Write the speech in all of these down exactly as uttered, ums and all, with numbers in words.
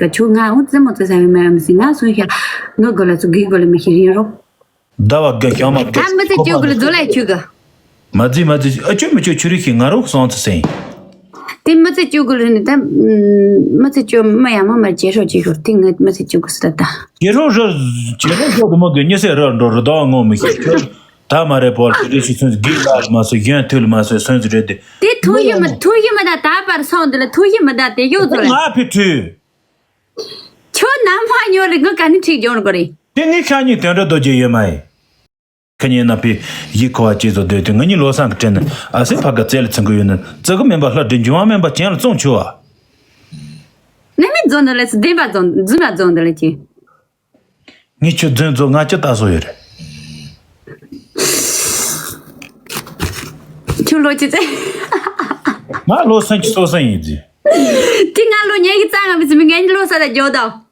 ག་ཆུ་ང་འོ་ཙེ་མོ་ཙེ་ས་ཡོད་མ་ཡོད་མི་སྲིད། ང་སུ་ཤ་ངུ་དགོས་ལ་ཚུ་གི་དགོས་ལ་མི་ཤེས་རིན་རོ། ཟླ་བ་དགེ་ཞང་མ་ད་དགེ་མི་ཚེ་ཁོ་སྐྱོ་པ་དགོས་ལ་ཚུ་ལ་ཆུ་ག་མ་རྫི་མ་རྫི་ཨ་ཅོ་མི་ཅོ་ཆུ་རི་ཤི་ང་རོ་སོང་ཚེ་སེང་། དེ་མི་ཚེ་སྐྱོ་དགོས་ལ་ནི་ད་མི་ཚེ་སྐྱོ་མ་ཡ་མ་མ་རྗེས་ཧྲོ་ཅིག་ཧྲོ་དེ་ང་མི་ཚེ་སྐྱོ་དགོས་སུ་ད་ད། རྗེས་ཧྲོ་རོ་རྗེས་ཧྲོ་ཤོ་དུ་མ་དགོས་ཉི་སེ་རོ་འགྲོ་རོ་ད་ངོ་མི་ཤེས་ཁྱོད། ད་མ་རེད་པོ་ལ་རེ་ཞིག་སོན་གི་ལ་མ་སོ་གཞན་ཐུལ་མ་སོ་སོན་རེད་དེ། དེ་ཐུགས་ཡིད་མི་ཐུགས་ཡིད་མི་ད་ད་པར་སོང་དེ་ལ་ཐུགས་ཡིད་མི་ད་དེ་ཡོད་ཚོ་ལ། ང་ཕི་ཐུ། ཁྱོད་ནམ་ཕ་ཉོ་རེ་ངི་ག་ནི་ཁྲིག་འཇོག་གོ་རེ། དེ་ངི་ཤ་ཉི་དོན་འགྲོ་རྡོ་རྗེ་ཡོད་མ་ཡིན། ཁ་ཉིན་ན་ཕི་ཡི་ཁོ་བ་ཅི་ཚོ་སྡོད་དེ་ང་ཉི་ལོ་སང་གི་དྲན་ཨ་སེ་ཕ་ག་རྩེ་ལ་ཚིང་གི་ཡོད་ན་རྩི་གི་མིན་པ་ལྷ་དྲི་འཇུ་བ་མིན་པ་ཅན་ལ་བཙོང་ཆུ་བ། ནི་མི་རྫོང་འདི་ལ་སི་བདེན་པ་རྫོང་རྫུན་པ་རྫོང་འདི་ལ་ཅི། ངས་ཁྱོད་རྫུན་རྫོགས་ང་ཅི་ལྟ་སོ་ཡོད་རེད། ཁྱོད་ལོ་ཅི་ཙེ། ང་ལོ་སུམ་ཅུ་སོ་གསུམ་ཡིན་ཟེར། དེ་ང་ལོ་ཉེ་གི་རྩ་ང་མི་ཟིན་མི་ངན་ལོ་ས་ད་འཇོག་དང་།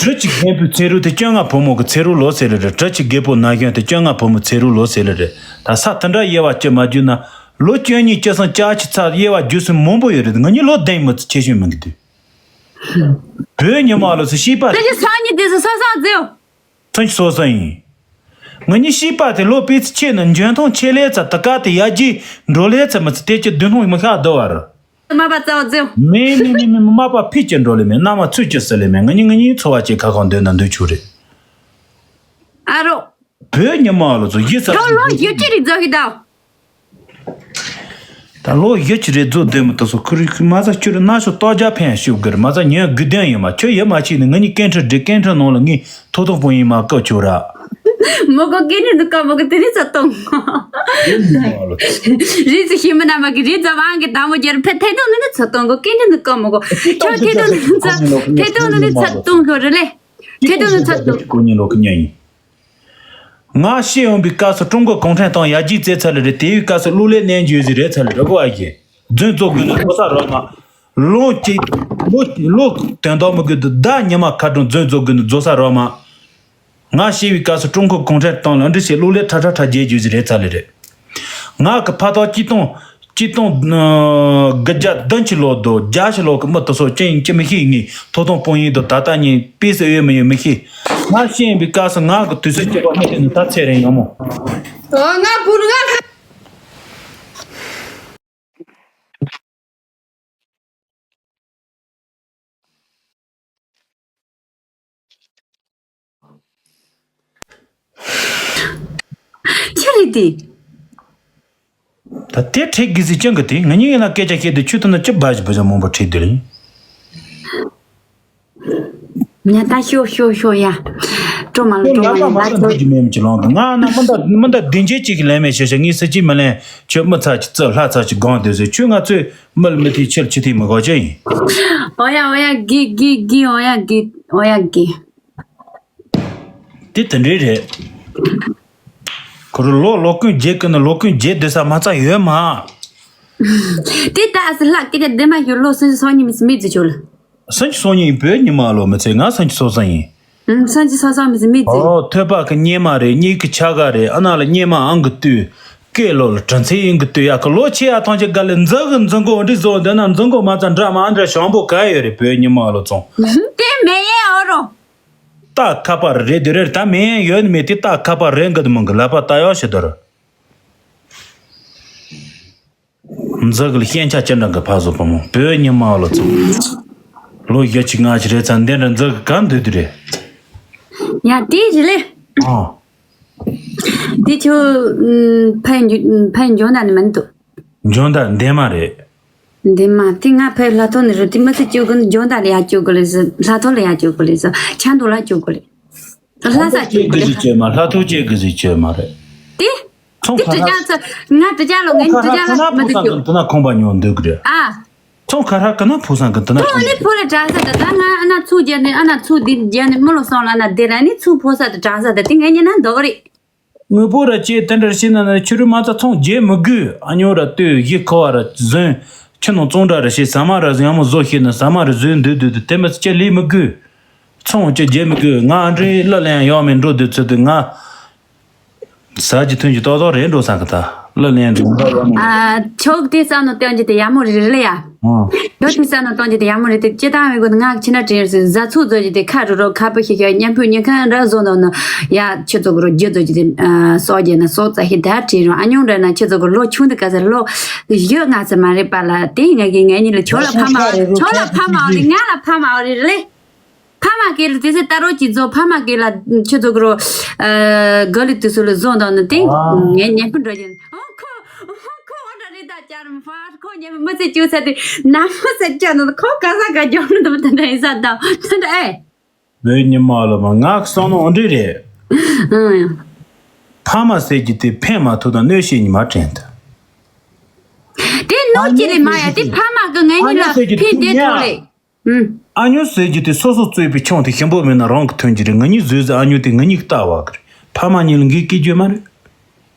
གྲི་གཅིག་རྒན་པོའི་ཚེ་རུ་དེ་བཅོ་ལྔ་བུ་མོ་གི་ཚེ་རུ་ལོ་ཟེར་ལེ་རེད། གྲི་གཅིག་རྒད་པོ་ན་གཞོན་དེ་བཅོ་ལྔ་བུ་མོ་ཚེ་རུ་ལོ་ཟེར་ལེ་རེད། ད་ས་དེ་འདྲ་དབྱེ་བ་ཅི་མ་བརྒྱུད་ན་ལོ་བཅུ་གཉིས་བཅུ་གསུམ་བཅུ་གཅིག་ཚ་དབྱེ་བ་བརྒྱུད་སྲིད་མང་པོ་ཡོད་རེད། ང་གཉིས་ལོ་བདུན་མི་ཚེ་ཆེ་ཤོས་མིན་གི་དུས། བོད་ཉི་མ་ལོ་སུ་ཤེས་པ། ཁྱེད་ཀྱི་སང་ཉིན་དེ་སུ་སོ་སོ་རྫིའོ། ཚུན་སོ་སོ་ཡིན། ང་གཉིས་ཤེས་པ་དེ་ལོ་པའི་ཚེ་ཆེ་ན་འཇོན་ཐང་ཆེ་ལེ་ཚ་ད་ཀ་དེ་ཡ་རྗེས་འགྲོ་ལེ་ཚ་མི་ཚེ་དེ་ཀྱི་བདུན་ལྷུང་མི་ཤ་བསྡུ་བར། མ་པ་རྩ་བ་རྫིའོ། མེ་མེ་མེ་མེ་མ་པ་ཕི་ཀྱི་འགྲོ་ལེ་མེ་ན་མ་ཚུ་ཀྱི་སི་ལེ་མེ་ང་གཉིས་ང་གཉིས་འཚོ་བ་ཅེ་ཁ་ཁང་འདོད་ན་འདོད་ཆུ་རེད། ཨ་རོ། བོད་ཉི་མ་ལོ་ཚོ་ཡིད་ས་ཁྱོད་ལོ་ཡོད་ཅི་རིག་རྫོགས་ཤིག་ད། ད་ལོ་བཞི་ཅི་རེད་རྫོགས་བསྡད་མི་ད་སོ་ཁུ་རི་ཁུ་མ་ཚ་ཁྱོད་རི་ན་ཤོ་ཏོ་རྒྱ་ཕན་ཤུག་གི་རི་མ་ཚ་ཉོན་དགུ་ལྡན་ཡིན་མ་ཁྱོད་ཡི་མ་ཆིག་ནི་ང་གཉིས་སྐད་འཕྲིན་འདྲི་སྐད་འཕྲིན་ནང་ལ་ངས་ཐོག་ཐོག་པོ་ཡིན་མ་བཀའ་ཆོག་ར། མོ་གོ་སྐད་འཕྲིན་འདི་བཀའ་མོ་གོ་དེ་རི་ཚ་གཏོང་། རི་ཚ་ཤི་མི་ན་མ་གི་རི་ཚ་བང་གི་དམ་མོ་རྒྱལ་ཕེ་ཐེ་ཏོ་ནི་ནི་ཚ་གཏོང་གོ་སྐད་འཕྲིན་འདི་བཀའ་མོ་གོ་ཁྱོད་ཐེ་ཏོ་ནི་ཚ་ཐེ་ཏོ་ནི་ནི་ཚ་གཏོང་གོ་རི་ལེ། ཐེ་ཏོ་ནི་ཚ་གཏོང་། ཁོ་གཉིས་ལོ་ཁི་ཉན་ཡིན། ང་ཤི་ཡོང་པའི་སྐབས་སུ་ཀྲུང་གོ་གུང་ཁྲན་ཏང་ཡར་རྒྱས་བཙལ་ཚར་ལེ་རེད། དེའི་སྐབས་སུ་གློག་ཀླད་རྣལ་འབྱོར་ཟིག་རེད་ཚར་ལེ་རེད་གོ་ཨ་ཞེ། རྫུན་རྫོགས་དགོས་ནི་རྫོགས་ས་རོགས་མ། ལོ་གཅིག་ལོ་ལོ་དོན་དག་མི་དགོས་འདུག་ཟླ་ཉི་མ་ཁ་གྲོང་རྫུན་རྫོགས་དགོས་ནི་རྫོགས་ས་རོགས་མ། ང་ཤི་བའི་སྐབས་སུ་ཀྲུང་གོ་གུང་ཁྲན་ཏང་ལ་འདྲི་བྱེད་གློག་ཀླད་ཁྲ་ཁྲ་ཁྲ་རྒྱས་རྒྱུ་ཟིག་རེད་ཚར་ལེ་རེད། ང་གི་ཕ་ཐག་གཅིག་སྟོང་། གཅིག་སྟོང་། དགུ་བརྒྱ་བདུན་ཅུ་ལོ་དོ་བརྒྱད་ཅུ་ལོ་གི་མི་དེ་ཚོ་ཅི་ཡིན་ཅི་མི་ཤེས། ངས་ཐོག་ཐོག་དཔོན་ཡིན་དོ་ད་ལྟ་ཉིན་དཔེ་སྲིད་ཡོད་མི་ཡོད་མི་ཤེས། ང་ཤི་ཡིན་པའི་སྐབས་སུ་ང་གི་དུས་ཚོད་སྐྱེལ་བ་ཧ་ཅང་ནི་ད་ཚེ་རིང་ཡོང་མོ། ང་བུ་ང་ཅི་རེད་དེ། ད་དེ་ཁྲིད་དགོས་ཟེར་ཀྱང་གི་དེ་ང་གཉིས་ཡིན་ན་སྐད་ཆ་བཤད་དུས་ཆུ་དུ་ན་ཅི་འབའ་ཞིག་འབུ་ཞིག་མང་པོ་ཁྲིད་དེ་ལ་ཡིན། ཉ་ད་ཤོ་ཤོ་ཤོ་ཡ། ཀྲོ་མ་ལ་ཀྲོ་མ་ལ་ད་ཚོ་ཅི་མེད་མི་ཅི་ལོང་དང་ང་ན་མི་འདའ་མི་འདའ་བདེན་ཆེ་ཅིག་ལན་མེད་ཤེ་ཤེ་ངས་སྲིད་ཅི་མི་ལན་ཁྱོད་མི་ཚ་ཅི་རྩི་ལྷ་ཚ་ཅི་གང་དེ་ཟེར་ཁྱོད་ང་ཚོས་མི་ལ་མི་ཐེ་ཆེར་ཅི་ཐེ་མི་གོ་ཅི་ཡིན། ཨོ་ཡ་ཨོ་ཡ་གི་གི་གི་ཨོ་ཡ་གི་ཨོ་ཡ་གི། དེ་དེ་འདྲའི་རེད། ཁོ་རུ་ལོ་ལོ་ཀུན་རྗེ་ཀུན་ནི་ལོ་ཀུན་རྗེ་སྡོད་ས་མ་རྩ་ཡོད་མ། དེ་ལྟ་ཨ་སི་ལྷག་སྐད་ཆ་འདི་མ་ཞུ་ལོ་སུན་སོ་ཉི་མི་སི་མི་ཙི་ཆོ་ལ། སུན་ཅི་སོ་ཉི་ཡིན་བོད་ཉི་མ་ལོ་མི་ཚེ་ང་སུན་ཅི་སོ་སང་ཡིན། ཨུམ་སུན་ཅི་སོ་སང་མི་སི་མི་ཙི། ཨོ་ཐོད་པ་གི་སྙེ་མ་རེད་གཉིས་ཀྱི་ཆ་ག་རེད་ཨ་ན་ལ་སྙེ་མ་ཨང་གི་ལྟོས། སྐད་ལོ་ལ་གྲི་མཚེ་ཨང་གི་ལྟོས་ཡ་གི་ལོ་ཆེ་ཡ་ཐང་ཆེ་ག་ལེ་འཛི་གི་འཛི་མགོ་འདྲི་བཟོ་འདི་ན་འཛི་མགོ་མ་ཚ་འདྲ་མ་འདྲ་ཞང་པོ་ག་ཡོད་རེད་བོད་ཉི་མ་ལོ་ཚོང་། དེ་མེ་ཡེ་ཨོ་རོ། ད་ཁ་པར་རེད་དེ་རེད་ད་མེད་ཡོད་ནི་མེད་དེ་ད་ཁ་པར་རེད་འགི་དུ་མང་གི་ལབ་པ་ད་ཡོད་ཤི་དོར། འཛི་གི་ལ་ཤན་ཆ་ཅི་འདྲ་གི་ཕ་བཟོ་བུ་མོ་བོད་ཉི་མ་ལོ་ཚོ། ལོ་བཞི་ཅིག་ལྔ་ཅིག་རེད་ཚ་འདི་འདྲ་འཛི་གི་ག་འདོད་དུ་རེད། ཡ་དེ་རེད་ལེ། ཨ། དེ་ཆུ་ཕན་ཕན་འཇོན་ན་ནི་མི་འདུག་འཇོན་ད་འདན་མ་རེད། འདན་མ་དེ་ང་ཕའི་ལྷ་ཐོ་ནི་རུ་དེ་མི་ཚེ་བཅུག་གི་འཇོན་ད་ལ་ཡ་བཅུག་གི་ལེ་ཟེར་ལྷ་ཐོ་ལ་ཡ་བཅུག་གི་ལེ་ཟེར་ཆ་འདུག་ལ་བཅུག་གི་ལེ། ལྷ་ས་བཅུག་གི་ལེ། ལྷ་ཐོ་བཅུག་གི་ཟེར་བཅུག་མ་རེད། དེ། ཚོང་དེ་ཁ་དྲི་ཅག་ཚ་ང་དྲི་ཅག་ལོ་ངའི་དྲི་ཅག་ལ་མི་འདུག་རྒྱུ། དེ་ན་ཁོང་པ་ཉོ་འདོད་གི་རེད། ཨ། ཚོང་ཁ་ར་ཀ་ན་ཕུ་སང་གི་དེ་ན་ཁོང་ནི་ཕུ་ལ་དྲག་ས་ད་ད་ང་ཨ་ན་ཚུགས་རྒྱ་ནི་ཨ་ན་ཚུགས་འདི་རྒྱ་ནི་མི་ལོ་སོང་ལ་ན་དེ་ལ་ནི་ཚུགས་ཕོ་ས་དེ་དྲག་ས་ད་དེ་ངའི་ཉེ་ན་འདོག་རེད། དངོས་པོ་ར་ཅེས་དེ་འདྲར་ཤེས་ན་ན་ཆུ་རུ་མ་ཚ་ཚོང་རྒྱས་མི་དགོས། ཨ་ཉོ་ར་ལྟོས་གཞི་ཁོ་བ་ར་ཟོན། ཁྱི་ནང་བཙོང་འདྲ་ར་ཤེས་ཟ་མ་ར་ཟ་མོ་བཟོ་ཤེས་ན་ཟ་མ་ར་ཟོས་འདུག་འདུག་འདུག་དེ་མི་ཚེ་ལས་མི་དགོས། ཚོང་ཅི་རྒྱས་མི་དགོས། ང་འདྲའི་གླུ་ལེན་ཡོང་མེད་འགྲོ་འདུག་ཚུལ་དུ་ང་ཟ་རྒྱུ་ཐུན་གྱི་ཏོག་ཏོག་རེད་འགྲོ་ས་གི་ད་གླུ་ལེན་འགྲོ་འདྲ་ཡོང་མེད། ཨ་ཆོག་དེ་བསམ་ནོ་སྟོན་རྒྱུ་དེ་ཡ་མོ་རེ་རེ་ལ་ཡ། ཨང་། ཡོད་དེ་ས་ན་གཏོང་རྒྱུ་དེ་ཡག་མོ་རེད་དེ། སྤྱི་བཏང་བའི་སྒོ་ནས་ང་ཕྱི་ན་དྲན་ཟེར་བཟའ་ཚོགས་བཟོ་རྒྱུ་དེ་ཁ་རུ་རུ་ཁ་པོ་ཤི་ཤི་མཉམ་ཕུད་ཉིན་ཁ་འདྲ་བཟོ་འདུག་ན། ཡ་ཁྱེད་ཚོ་གི་རུ་རྒྱུ་བཟོ་རྒྱུ་དེ་སོགས་རྒྱུ་ན་སོགས་རྩ་ཤི་ད་དྲན་རུང་ཨ་ཉུང་འདྲ་ན་ཁྱེད་ཚོ་གི་ལོ་ཆུང་དུ་ག་ཚ་ལོ་བཞི་ལྔ་ཚ་མ་རེད་པ་ལ། དེ་ང་གི་ངའི་གཉིས་ལ་ཁྱོད་ལ་ཕ་མ་ཁྱོད་ལ་ཕ་མ་འོ་རེད། ང་ལ་ཕ་མ་འོ་རེད་ལེ། ཕ་མ་གི་ལ་དེ་ཚེ་ལྟ་རོགས་ཀྱིས་བཟོ། ཕ་མ་གི་ལ་ཁྱོད་ཚོ་གི་རུ་ཨ་ག་ལི་དུས་སུ་ལ་བཟོ་འདུག་ན་དེ་ངའི་ཉན་པོ་འདྲ་ཡིན། ཨོ་ཁོ་ཁོ་འདྲ་རེད་ད། ཅར་མ་ཁོ་ཉན་མི་ཚེ་བཅུ་ཚ་དེ་ན་མོ་ཚེ་བཅུ་ནང་ཁོ་ག་ས་ག་རྒྱོབ་ནི་འདུག་དེ་འདྲ་ཡིན་ས་དང་དེ་འདྲ་ཨེ། བོད་ཉི་མ་ལ་མ་ངག་གསང་ནོ་འདྲི་རེད། ཨང་། ཕ་མ་ཟེར་གྱི་དེ་ཕན་མ་ཐོགས་དང་གནོད་བྱེད་ཉི་མ་དྲན་ད། དེ་གནོད་ཀྱི་རེད་མ་ཡ། དེ་ཕ་མ་གི་ངའི་ཨ་ཉོ་ཉི་ལ་ཟེར་གྱི་དེ་ཕན་དེ་ཐོགས་ལེ། ཨང་། ཨ་ཉོ་ཟེར་གྱི་དེ་སོ་སོ་གཙོས་པའི་ཆུང་དེ་ཞིམ་པོ་མེད་ན་རང་གི་ཐོན་གྱི་རེད། ང་གཉིས་བཟོས་ཟེར་ཨ་ཉོ་དེ་ང་གཉིས་ཀྱི་ལྟ་བ་གི་རེད། ཕ་མ་གཉིས་ལ་འགན་སྐྱེ་རྒྱུ་མ་རེད།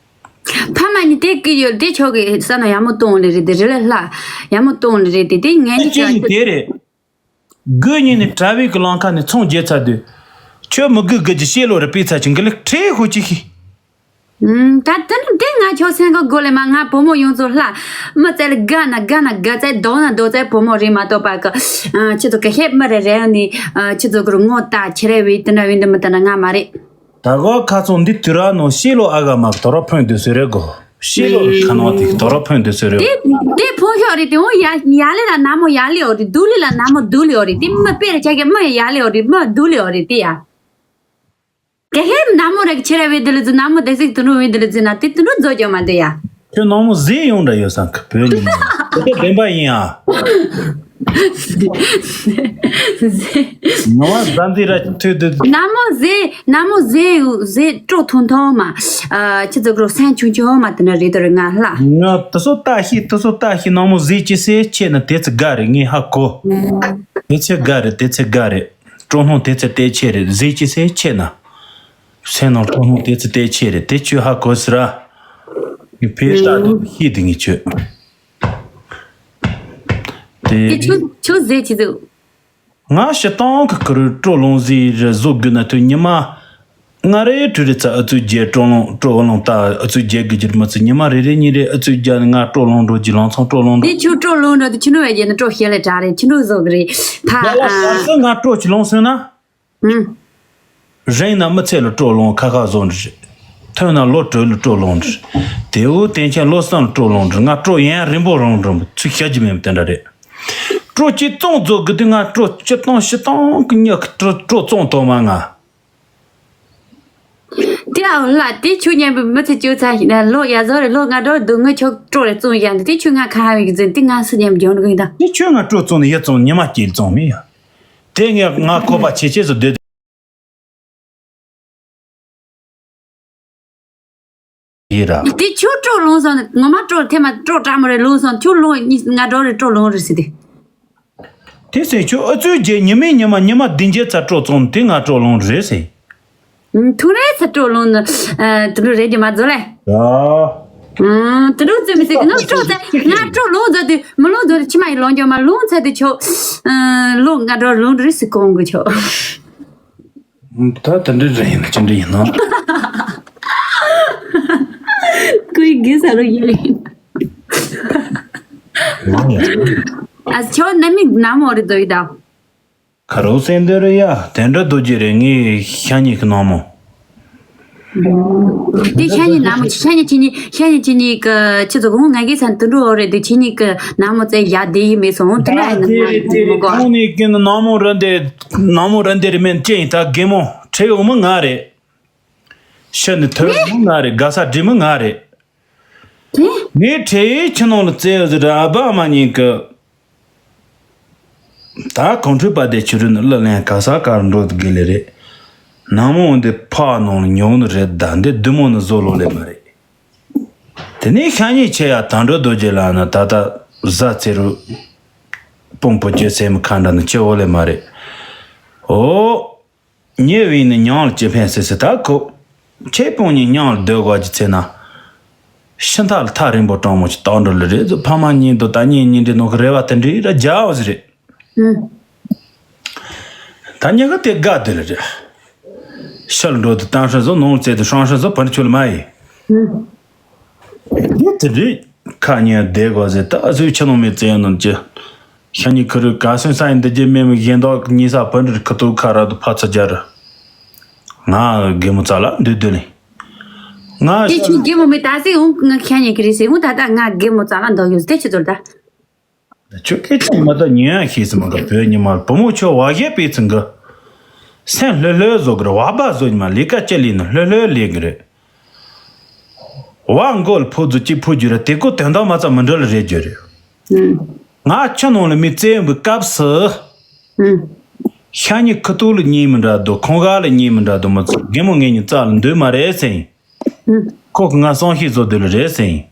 ཕ་མ་གཉིས་དེ་སྐྱེ་ཡོད་དེ་ཆོག་གི་ས་ན་ཡག་མོ་གཏོང་ལེ་རེད། དེ་རི་ལ་ལྷ་ཡག་མོ་གཏོང་ལེ་རེད། དེ་དེ་ངའི་ཨ་གཉིས་ཀྱི་ཅེ་ཡི་དེ་རེད། དགུ་གཉིས་ནས་གྲྭ་བའི་གི་ལང་ཁ་ནས་ཚོང་རྒྱལ་ཚར་དུས། ཁྱོད་མི་དགུ་དགུ་གྱི་ཤེས་ལོ་རེ་པས་ཚར་ཆུང་གི་ལེགས་ཁྲེ་ཧུ་ཅི་ཤི། ད་དེ་ནི་དེ་ང་ཆོ་སེང་ག་གོ་ལེ་མ། ང་བུ་མོ་ཡོངས་རྫོགས་ལྷ་མི་ཚད་ལ་དགའ་ན་དགའ་ན་དགའ་ཚད་རྡོག་ན་རྡོག་ཚད་བུ་མོ་རེད་མ་གཏོགས་པ་གི་ཁྱེད་ཚོ་གི་ཤེད་མི་རེ་རེ་ནི་ཁྱེད་ཚོ་གི་ངོ་ལྟ་ཁྱེད་རེ་བའི་དེ་འདྲ་བའི་འདི་མི་ལྟ་ན་ང་མ་རེད། ད་གོ་ཁ་ཚོང་འདི་དུས་ར་ནོ་ཤེས་ལོ་ཨ་ག་མ་དོ་ར་ཕོན་དུ་སོ་རེ་གོ། ཤེས་ལོ་ཁ་ནོ་དེ་དོ་ར་ཕོན་དུ་སོ་རེ་དེ་གོ། དེ་ཕོ་ཤོག་རེད་དེ། འོ་ཡ་ཡ་ལེ་ལ་ན་མོ་ཡ་ལེ་འོ་རེད། དུ་ལེ་ལ་ན་མོ་དུ་ལེ་འོ་རེད། དེ་མི་དཔེ་རེ་ཆ་གི་མི་ཡ་ལེ་འོ་རེད། མི་དུ་ལེ་འོ་རེད་དེ་ཡ། དེ་ཧེ་ན་མོ་རེ་ཆེ་ར་བའི་དེ་ལ་ཛི་ན་མོ་དེ་ཟིག་དུ་ནུ་བའི་དེ་ལ་ཛི་ན་དེ་དུ་ནུ་རྫོ་ཅོ་མ་དེ་ཡ། ཁྱོད་ནང་མོ་ཟས་ཡོང་འདྲ་ཡོད་སམ་གི་བོད་ཉིན་མོ་དེ་བདེན་པ་ཡིན་ཨ། ང་བ་ཟ་འདི་ར་ཐོས་དུ། ན་མོ་ཟས་ན་མོ་ཟས་ཟས་སྤྲོ་ཐུང་ཐུང་མ། ཨ་ཁྱི་ཚོ་གྲོ་སན་ཆུང་ཆུང་མ་དེ་ན་རེད་དོ་རེད་ང་ལ། ང་དེ་སོ་ལྟ་ཤི་དེ་སོ་ལྟ་ཤི་ནང་མོ་ཟས་ཅི་སེ་ཆེ་ན་དེ་ཚེ་དགའ་རེད་ངས་ཧ་གོ། དེ་ཚེ་དགའ་རེད་དེ་ཚེ་དགའ་རེད། སྤྲོ་སྣང་དེ་ཚེ་བལྟས་ཆེ་རེད། ཟས་ཅི་སེ་ཆེ་ན། སེམས་ནང་སྤྲོ་སྣང་དེ་ཚེ་བལྟས་ཆེ་རེད་དེ་ཁྱོད་ཧ་གོ་ཟེར་ར། ངས་ཕེ་ལྟ་དེ་ཤི་དེ་ངས་ཁྱོད། དེ་དེ་ཁྱོད་ཁྱོད་ཟས་ཅི་ཟིག་ང་ཞི་སྟོང་གི་ཁུ་རུ་སྤྲོ་ལོང་ཟིག་རེ་བཟོ་དགོས་ན་དུས་ཉི་མ། ང་རེ་ཁྲུ་རེ་ཚ་ཨུ་ཚུགས་རྒྱལ་སྤྲོ་ལོང་སྤྲོ་ལོང་ད་ཨུ་ཚུགས་རྒྱལ་གི་རྒྱུར་མི་ཚུགས་ཉི་མ་རེ་རེ་གཉིས་རེ་ཨུ་ཚུགས་རྒྱལ་ནི་ང་སྤྲོ་ལོང་འགྲོ་རྒྱུ་ལང་ཚང་སྤྲོ་ལོང་འགྲོ། དེ་ཁྱོད་སྤྲོ་ལོང་འགྲོ་དུ་ཁྱི་ནུ་བས་རྒྱལ་ནི་སྤྲོ་ཤེས་ལེ་དྲག་རེད། ཁྱི་ནུ་བཟོ་གི་རེད་ད། ང་སྤྲོ་ཆི་ལོང་སོང་ན། ཨུ། རིང་ན་མི་ཚེ་ལ་སྤྲོ་ལོང་ཁ་ཁ་བཟོ་འདྲ་རེད། ཐོན་ན་ལོ་དྲུག་ལ་སྤྲོ་ལོང་འདྲ་རེད། དེའུ་དེང་ཆེན་ལོ་གསུམ་ལ་སྤྲོ་ལོང་འདྲ། ང་སྤྲོ་ཡན་རིང་པོ་རང་འགྲོ་ཚུལ་བཤད་རྒྱུ་མེད་དེ་འདྲ་རེད། སྤྲོ་སྐྱིད་བཙོང་རྫོགས་གི་དུས་ང་སྤྲོ་སྤྱིར་བཏང་ཕྱི་བཏང་གི་མྱི་གི་སྤྲོ་སྤྲོ་བཙོང་དོ་མ་ང་། དེ་ཨ་ལ་དེ་ཆུ་མཉམ་པའི་མི་ཚེ་བཅུ་ཚ་ཞིག་ན་ལོ་ཡ་བཟོ་རེ་ལོ་ང་འགྲོ་འདུག་ངི་ཆོག་སྤྲོ་རེ་བཙོང་ཡ་འདི་དེ་ཆུ་ང་ཁ་ཧ་བའི་གི་ཛིན་དེ་ང་སུ་མཉམ་འཇོན་གི་ཡིན་ད། དེ་ཆུ་ང་སྤྲོ་བཙོང་ནི་ཡ་བཙོང་ཉི་མ་སྐྱེལ་བཙོང་མི་ཡ། དེ་ངས་ང་ཁོ་པ་ཆེ་ཆེ་སུ་སྡོད་ཡིན་ར། དེ་ཁྱོད་སྤྲོ་ལོང་སོང་ངོ་མ་སྤྲོ་ཐེ་མ་སྤྲོ་དྲག་མོ་རེ་ལོང་སོང་ཁྱོད་ལོང་གཉིས་ང་འགྲོ་རེ་སྤྲོ་ལོང་རེ་ཟེར་དེ། དེ་སེ་ཁྱོད་ཨུ་ཚོའི་རྗེས་ཉི་མའི་ཉི་མ་ཉི་མ་བདུན་བརྒྱད་ཚ་སྤྲོ་བཙོང་དེ་ང་སྤྲོ་ལོང་རེད་ཟེར། ཐུང་རེ་ཚ་སྤྲོ་ལོང་ནི་དུ་ལུ་རེད་ཀྱི་མ་བཟོ་ལེ། ཡ། དུ་ལུ་བཙོན་མི་སྲིད་ཀྱི་ང་སྤྲོ་ཚ་ང་སྤྲོ་ལོང་བཟོ་དུས་མི་ལོང་བཟོ་དུས་ཕྱི་མ་ཡི་ལོང་འགྱོ་མ་ལོང་ཚ་དུས་ཆོག་ལོང་ང་འགྲོ་ལོང་རེ་ཟེར་གོང་གི་ཆོག་ད་དེ་འདྲ་རེད་ཡིན་ན་ཅི་འདྲ་ཡིན་ནམ། ཁོའི་དགེ་ས་རུ་ཡིན། ཨ་ཆོ་ནམ་མི་ནམ་འོ་རེ་རྡོ་ཡི་ད། ཁ་རོག་སེང་འདི་རུ་ཡ་དེ་འདྲ་རྡོ་རྗེ་རེད་ངའི་ཤ་ཉེ་གི་ནང་མོ། དེ་ཤ་ཉེ་ནམ་མོ་ཤ་ཉེ་ཅི་ཉེ་ཤ་ཉེ་ཅི་ཉེ་གི་ཁྱི་ཚོ་གོང་ང་གི་ས་དུ་འགྲོ་འོ་རེད་དེ་ཅི་ཉེ་གི་ནམ་མོ་ཙེ་ཡ་དེ་ཡི་མེད་སོང་དེ་འདྲ་ཡིན་ན་དེ་ང་དེ་མི་གོ། ཁོང་ནས་ཀྱི་ནང་མོ་ར་འདི་ནང་མོ་ར་འདི་རེད་མིན་ཅི་ཡིན་ད་རྒན་མོ་ཁྲེལ་ཡོང་མི་ང་རེད། ཤི་ནི་ཐོས་མི་ང་རེད་དགའ་ས་སྒྲིབ་མི་ང་རེད། ངའི་ཁྲེལ་ཡོད་ཁྱི་ནང་ལ་བཙལ་ཟེར་ར་ཨ་བ་མ་ཉིན་གི། ད་གོང་ཁྲོས་པ་དེ་ཆུ་རུ་ནི་གླུ་ལེན་ག་ས་གར་འགྲོ་དགོས་ལེ་རེད། ནང་མོ་འདི་ཕ་ནང་ལ་ཉོག་ནི་རེད་ད་འདི་བདུད་མོ་ནི་བཟོ་ལོ་ལེ་མ་རེད། དེ་ནས་ཤ་ཉེ་ཆེ་ཡ་དང་འགྲོ་རྡོ་རྗེ་ལ་ནི་ད་ལྟ་བཟའ་ཚེ་རུ། སྤུངས་པོ་བཅོས་སེམས་ཁ་འདྲ་ནི་ཆེ་བོ་ལེ་མ་རེད། ཨོ། ཉེ་བའི་ནི་མྱང་ལ་ཅི་ཕན་སི་སི་ད་ཁོ། ཁྱེད་སྤུན་གཉིས་མྱང་ལ་སྡོད་དགོས་ཀྱི་ཚེ་ན། ཤི་མཐའ་ལ་ཐག་རིང་པོ་གྲང་མོ་ཞིག་བཏགས་འགྲོ་ལེ་རེད་ཟེར་ཕ་མ་གཉིས་འདུག་ད་གཉེན་ཉེ་འདྲེ་ནོ་གི་རེ་བ་དེ་འདྲའི་ར་རྒྱག་འོ་ཟི་རེད། ད་ཉི་ག་དེ་དགའ་དེ་ལེ་རེད། ཤི་ལ་འགྲོ་དུ་གཏམ་ཧྲི་བཟོ་ནོང་ལ་བཙལ་དུ་ཧྲང་ཧྲི་བཟོ་བར་ཆོད་ལ་མ་ཡི། དེ་དེ་འདྲའི་ཁ་ཉེ་བསྡད་དགོས་ཟེར་ད་ཨ་ཚོའི་ཆ་ནོ་མེད་བཙལ་ཡོང་ནོ་ཅི། ཤ་ཉེ་ཁུ་རུ་ག་སོན་ས་ཡིན་འདི་རྒྱུ་མེད་མི་གཞན་དག་གི་ཉེ་ས་བུ་འདྲི་ཁུ་ཏོ་ཁ་ར་དུ་ཕ་ཚ་རྒྱ་རུ། ང་རྒན་མོ་ཙ་ལ་འདུས་འདུས་ལེ། ང་དེ་ཁྱོད་རྒན་མོ་མེད་ད་ཟེར་འོང་ང་ཤ་ཉེ་གི་རེད་ཟེར་འོང་ད་ད་ང་རྒན་མོ་ཙ་ལ་འདོག་ཡོད་དེ་ཁྱོད་ཚོར་ད། ཁྱོད་སྐད་ཆ་མ་ད་ཉན་ཡ་ཤེས་སི་མ་ག་བོད་ཉི་མ་བུ་མོ་ཁྱོད་བ་གཞས་པའི་ཚིག་གི། སེམས་ལྷོད་ལྷོད་བཟོ་གི་རེད། བ་བ་བཟོ་ཉི་མ་ལས་ཀ་ཅི་ལས་ནི་ལྷོད་ལྷོད་ལས་གི་རེད། བ་མགོ་ལ་ཕོ་རྫུ་གཅིག་ཕོ་རྒྱུ་རེད། དེ་ཀོ་དོན་དག་མ་ཚ་མི་འགྲོ་ལ་རེད་རྒྱུ་རེད། ང་ཁྱི་ནང་ལ་མི་བཙལ་བའི་སྐབས་སུ། ཤ་ཉེ་ཁུ་ཏོ་ལ་ཉེ་མི་འདྲ་དོ་ཁོང་ག་ལ་ཉེ་མི་འདྲ་དོ་མི་ཚོ་རྒན་མོ་ངེད་གཉིས་རྩ་ལ་འདུས་མ་རེད་ཟེར་ཡིན། ཁོ་གི་ང་སང་ཤེས་བཟོ་འདོད་ལ་རེད་ཟེར་ཡིན།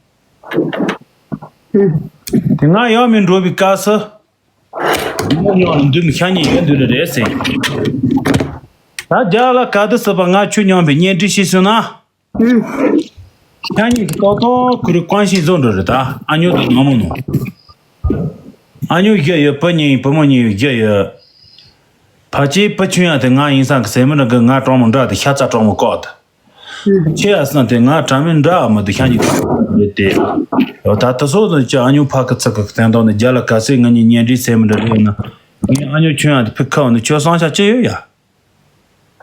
དེ་ང་ཡང་མི་འགྲོ་བའི་སྐབས་སུ། རྒན་མོ་ཉང་ལ་འདུས་མི་ཤ་ཉེ་ཡོད་འདུག་ལ་རེད་ཟེར་ཡིན། ད་རྒྱ་ལ་ག་དུ་སྲིད་པ་ང་ཁྱོད་མཉམ་པའི་གཉེན་སྒྲིག་ཤེས་སོང་ན། ཁྱེད་གཉིས་ཀྱི་ཏོག་ཏོག་ཁུ་རུ་ཀོན་ཤིང་བཟོ་འགྲོ་རེད་ད། ཨ་ཉོ་དང་ནོ་མོ་ནོ། ཨ་ཉོ་བཞི་ཡོད། བུ་གཉིས་བུ་མོ་གཉིས་བཞི་ཡོད། ཕ་ཆེ་བུ་ཆུང་ཡང་དེ་ང་ཡིན་སང་གི་སེ་མི་འདྲ་གི་ང་གྲོགས་མོ་འདྲ་དེ་ཤ་ཚ་གྲོགས་མོ་ཀོག་དེ། ཁྱེད་ཡ་སང་དེ་ང་གྲངས་མི་འདྲ་མི་དེ་ཤ་གཉིས་རེད་དེ། ཡོ་ད་ད་སོ་དང་ཅི་ཨ་ཉོ་ཕ་གི་ཚིག་གི་སྟེང་དོན་ནི་རྒྱ་ལ་ག་སེ་ང་གཉིས་གཉེན་སྒྲིག་སེ་མི་འདྲ་རེད་ན། ངས་ཨ་ཉོ་ཆུང་ཡང་དེ་ཕི་ཁ་བ་ནི་ཁྱོད་སང་ཤ་ཅི་ཡོད་ཡ།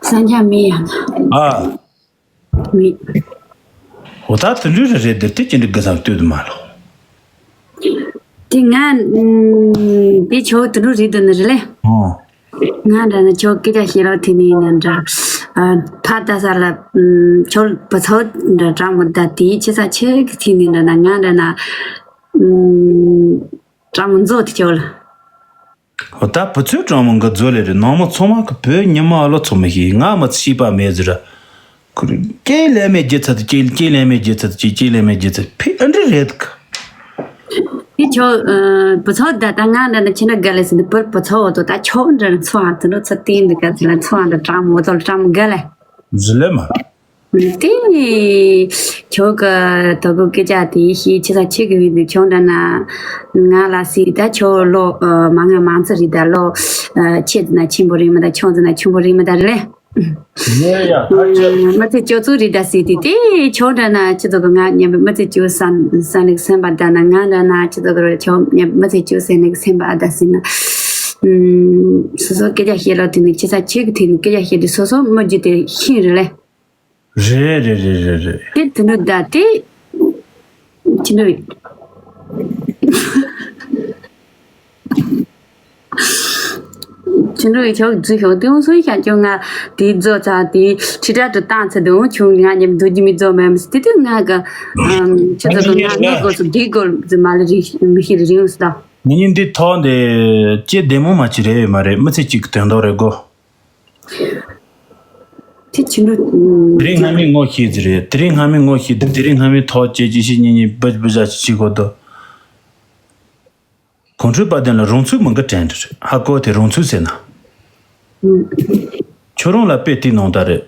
སང་ཤ་མི་ཡ་ན། ཨ། མི། འོ་ད་དུ་ལུས་རེ་རེ་འདིར་དེ་ཅི་འདྲི་དགུ་སང་ལྟོས་དུ་མ་ལོ། དེ་ང་ཨུམ། དེ་ཆོ་དུ་ལུ་རེད་དུ་ནི་རེད་ལེ། ཨོ། ང་འདྲ་ན་ཆོ་སྐད་ཆ་བཤད་རོགས་དེ་ནི་ཡིན་ན་འདྲ། ཨ། ཕ་ད་ས་ལ་ཨུམ། ཆོ་བུ་ཚོ་འདྲ་གྲང་མོ་ད་དེའི་ཆེ་ས་ཆེ་གི་ཐིག་ནི་འདྲ་ན་ང་འདྲ་ན་ཨུམ། གྲང་མོ་མཛོ་དེ་ཆོ་ལ། འོ་ད་བུ་ཚོའི་གྲངས་མང་གི་མཛོད་ལས་རེད། ནང་མི་ཚང་མ་གི་བོད་ཉི་མ་ཨ་ལོ་ཚོ་མི་ཤེས། ང་མི་ཤེས་པ་མེད་ཟེར། ཁུར་ཀྱེ་ལས་མེད་རྒྱུ་ཚད་ཀྱེ་ཀྱེ་ལས་མེད་རྒྱུ་ཚད་ཀྱེ་ཀྱེ་ལས་མེད་རྒྱུ་ཚད་ཕི་ཨ་འདྲ་རེད་གི། དེ་ཆོ་བུ་ཚོ་ད་ད་ང་འདྲ་ན་ཁྱེད་འདྲ་དགའ་ལས་ཟིན་པར་བུ་ཚོ་འོ་དོ་ད་ཆོ་འདྲ་ན་ཚོ་ཨ་དེ་འདྲ་ཚོ་བསྟན་འདུག་ག་ཚེ་ལ་ཚོ་ཨ་འདྲ་གྲངས་མོ་ཚོ་ལ་གྲངས་མོ་དགའ་ལས། ཟི་ལེ་མ། དེ་ནས་ཁྱོད་ཀྱི་དོ་གོ་སྐད་ཆ་དེ་ཤེས་ཆེ་ས་ཆེ་གི་བི་དུ་ཁྱོད་འདྲ་ན་ང་ལ་སི་ད་ཁྱོད་ལོ་མ་ང་མང་ཚ་རི་ད་ལོ་ཆེ་ཙི་ན་ཆེན་པོ་རི་མ་ད་ཆུང་ཙི་ན་ཆུང་པོ་རི་མ་ད་རེད་ལེ། ཡེ་ཡ་ཁ་ཆེ། མ་ཚེ་ཅོ་ཚུ་རི་ད་སི་དེ་དེ་ཁྱོད་འདྲ་ན་ཆེ་ཚོ་གི་ང་ཉམས་པའི་མ་ཚེ་ཅོ་སན་སན་ལིག་སན་པ་ད་ན་ང་འདྲ་ན་ཆེ་ཚོ་གི་རོ་ཁྱོད་ཉམས་མ་ཚེ་ཅོ་སན་ལིག་སན་པ་ཨ་ད་སི་ན། སོ་སོ་སྐད་ཆ་བཤད་ལ་དེ་ནི་ཆེ་ས་ཆེ་གི་དེ་ནི་སྐད་ཆ་བཤད་དེ་སོ་སོ་མ་རྒྱུ་དེ་ཤིན་རེད་ལེ། རེད་རེད་རེད་རེད་རེད། དེ་དུ་ནུ་ད་དེ། ཅི་ནུ། ཅི་ནུ་ཡི་ཆོག་རྫུ་ཤོག་དེ་འོང་སོང་ཤ་ཅོ་ང་དེ་རྫོ་ཚ་དེ་ཁྲི་ཁྲ་དུ་བཏང་ཚེ་དེ་འོང་ཆུང་ང་ཉམས་རྫུ་ཅི་མི་རྫོ་མེ་མི་སི་དེ་དུ་ང་ག་ཆུ་ཚོད་དུ་ང་ངའི་སྒོ་སུ་དེ་སྒོ་རྫུ་མ་ལ་རི་མི་ཤི་རི་རི་འོང་སི་ད། ངེད་གཉིས་འདི་ཐོག་འདི་ཅི་བདེ་མོ་མ་ཅི་རེད་མ་རེད། མི་ཚེ་གཅིག་གི་དོན་དག་རེད་གོ། དེ་ཕྱི་དྲོ། དེ་རིང་སྔ་མའི་ངོ་ཤེས་ཟིག་རེད། དེ་རིང་སྔ་མའི་ངོ་ཤེས་དེ་དེ་རིང་སྔ་མའི་ཐོག་བཅད་ཅི་ཞིག་གཉིས་གཉིས་སྦུ་སྦུ་བཞག་ཅི་ཞིག་གོ་དོ། གོང་ཁྲོས་དཔལ་ལྡན་ལ་རང་ཚུགས་མི་འགི་དྲན་དུ་ཧ་གོ་དེ་རང་ཚུགས་ཟེར་ན། ཁྱོད་རང་ལ་དཔེ་དེའི་ནང་ད་རེད།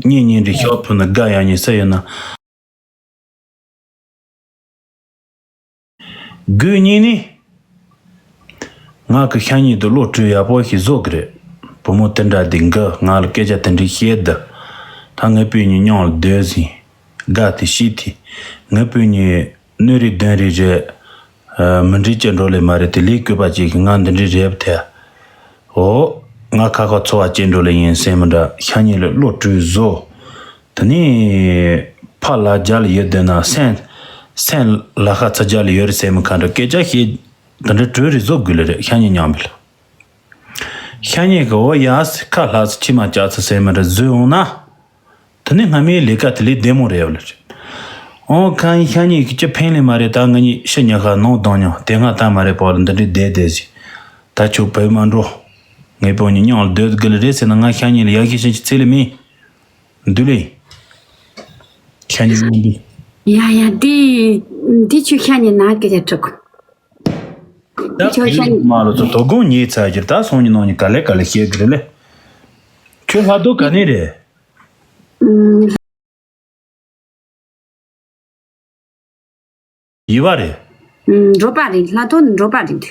གཉེན་ཉེ་འདྲི་ཤོག་ཕུ་ན་དགའ་ཡང་ཉེ་ས་ཡོད་ན། དགོས་ཉིན་ནི། ང་གི་ཤ་ཉེ་དུ་བློ་གྲོས་ཡག་པོ་ཞིག་བཟོ་གི་རེད། བུ་མོ་དེ་འདྲ་དེ་འགི་ང་ལ་སྐད་ཆ་དེ་འདྲ་བཤད་དུ། ད་ངའི་སྤུན་གཉིས་མཉམ་ལ་སྡོད་ཟིན། དགའ་དེ་ཤི་དེ། ངའི་སྤུན་གཉིས་སྣོད་རིགས་གདོན་རིགས་རེད། མི་འགྲིག་ཅི་འགྲོ་ལེ་མ་རེད་དེ་ལས་བཀོད་པ་ཅིག་གི་ང་འདི་འདྲའི་རེབ་ཐལ། འོ། ང་ཁ་ཁ་འཚོ་བ་སྐྱེལ་འགྲོ་ལེ་ཡིན་སེམས་མི་འདྲ་ཤ་ཉེ་ལ་བློ་གྲོས་བཟོ། དེ་ནས་ཕ་ལ་རྒྱ་ལ་ཡོད་དེ་ན་སེམས། སེམས་ལ་ཁ་ཚ་རྒྱ་ལ་ཡོད་རེད་སེམས་མི་ཁ་འདྲ་སྐད་ཆ་བཤད། དེ་འདྲ་གྲོས་རེ་བཟོ་དགོས་ལེ་རེད་ཤ་ཉེ་མཉམ་པ་ལ། ཤ་ཉེ་གི་འོ་ཡ་སི་ཁ་ལྷ་སི་ཕྱི་མ་ལྕགས་ཚ་སེམས་མི་འདྲ་བཟོས་འོང་ན། དེ་ནས་སྔ་མའི་ལས་ཀ་དེ་ལས་བདེ་མོ་རེད་ཡོད་ལ་རེད། ཨོ་ཁ་ཡིན་ཤ་ཉེ་གི་ཅི་ཕན་ལས་མ་རེད། ད་ང་གཉིས་ཤི་ཉག་ཁ་ནང་བཏང་མྱོང་དེ་སྔ་ད་མ་རེད་པོ་ལ་འདི་འདྲའི་བསྡད་བསྡད་ཟིག་ད་ཁྱོད་བོད་མ་འགྲོ། ངའི་བུ་གཉིས་མཉམ་ལ་སྡོད་དགོས་ལ་རེད་ཟེར་ན་ང་ཤ་ཉེ་ལ་ཡག་ཤོས་ཤིག་ཅི་ཚེ་ལས་མིན། འདུག་ལེ། ཤ་ཉེ་མཉམ་འདི། ཡ་ཡ་འདི་འདི་ཆུ་ཤ་ཉེ་ན་སྐད་ཆ་དྲི་གོ། ད་ཁྱོད་ཤ་ཉེ་མ་ལོ་ཚོ་དོ་དགོང་ཉེ་ཚར་གྱུར་ད་སང་ཉིན་གནངས་ཉིན་ག་ལེ་ག་ལེ་བཤད་དགོས་རེད་ལེ། ཁྱོད་ལྷ་རྡོ་ག་ནས་རེད། ཨུམ། ཡི་བ་རེད། ཨུམ། འབྲོག་པ་རེད། ལྷ་ཐོ་ནི་འབྲོག་པ་རེད།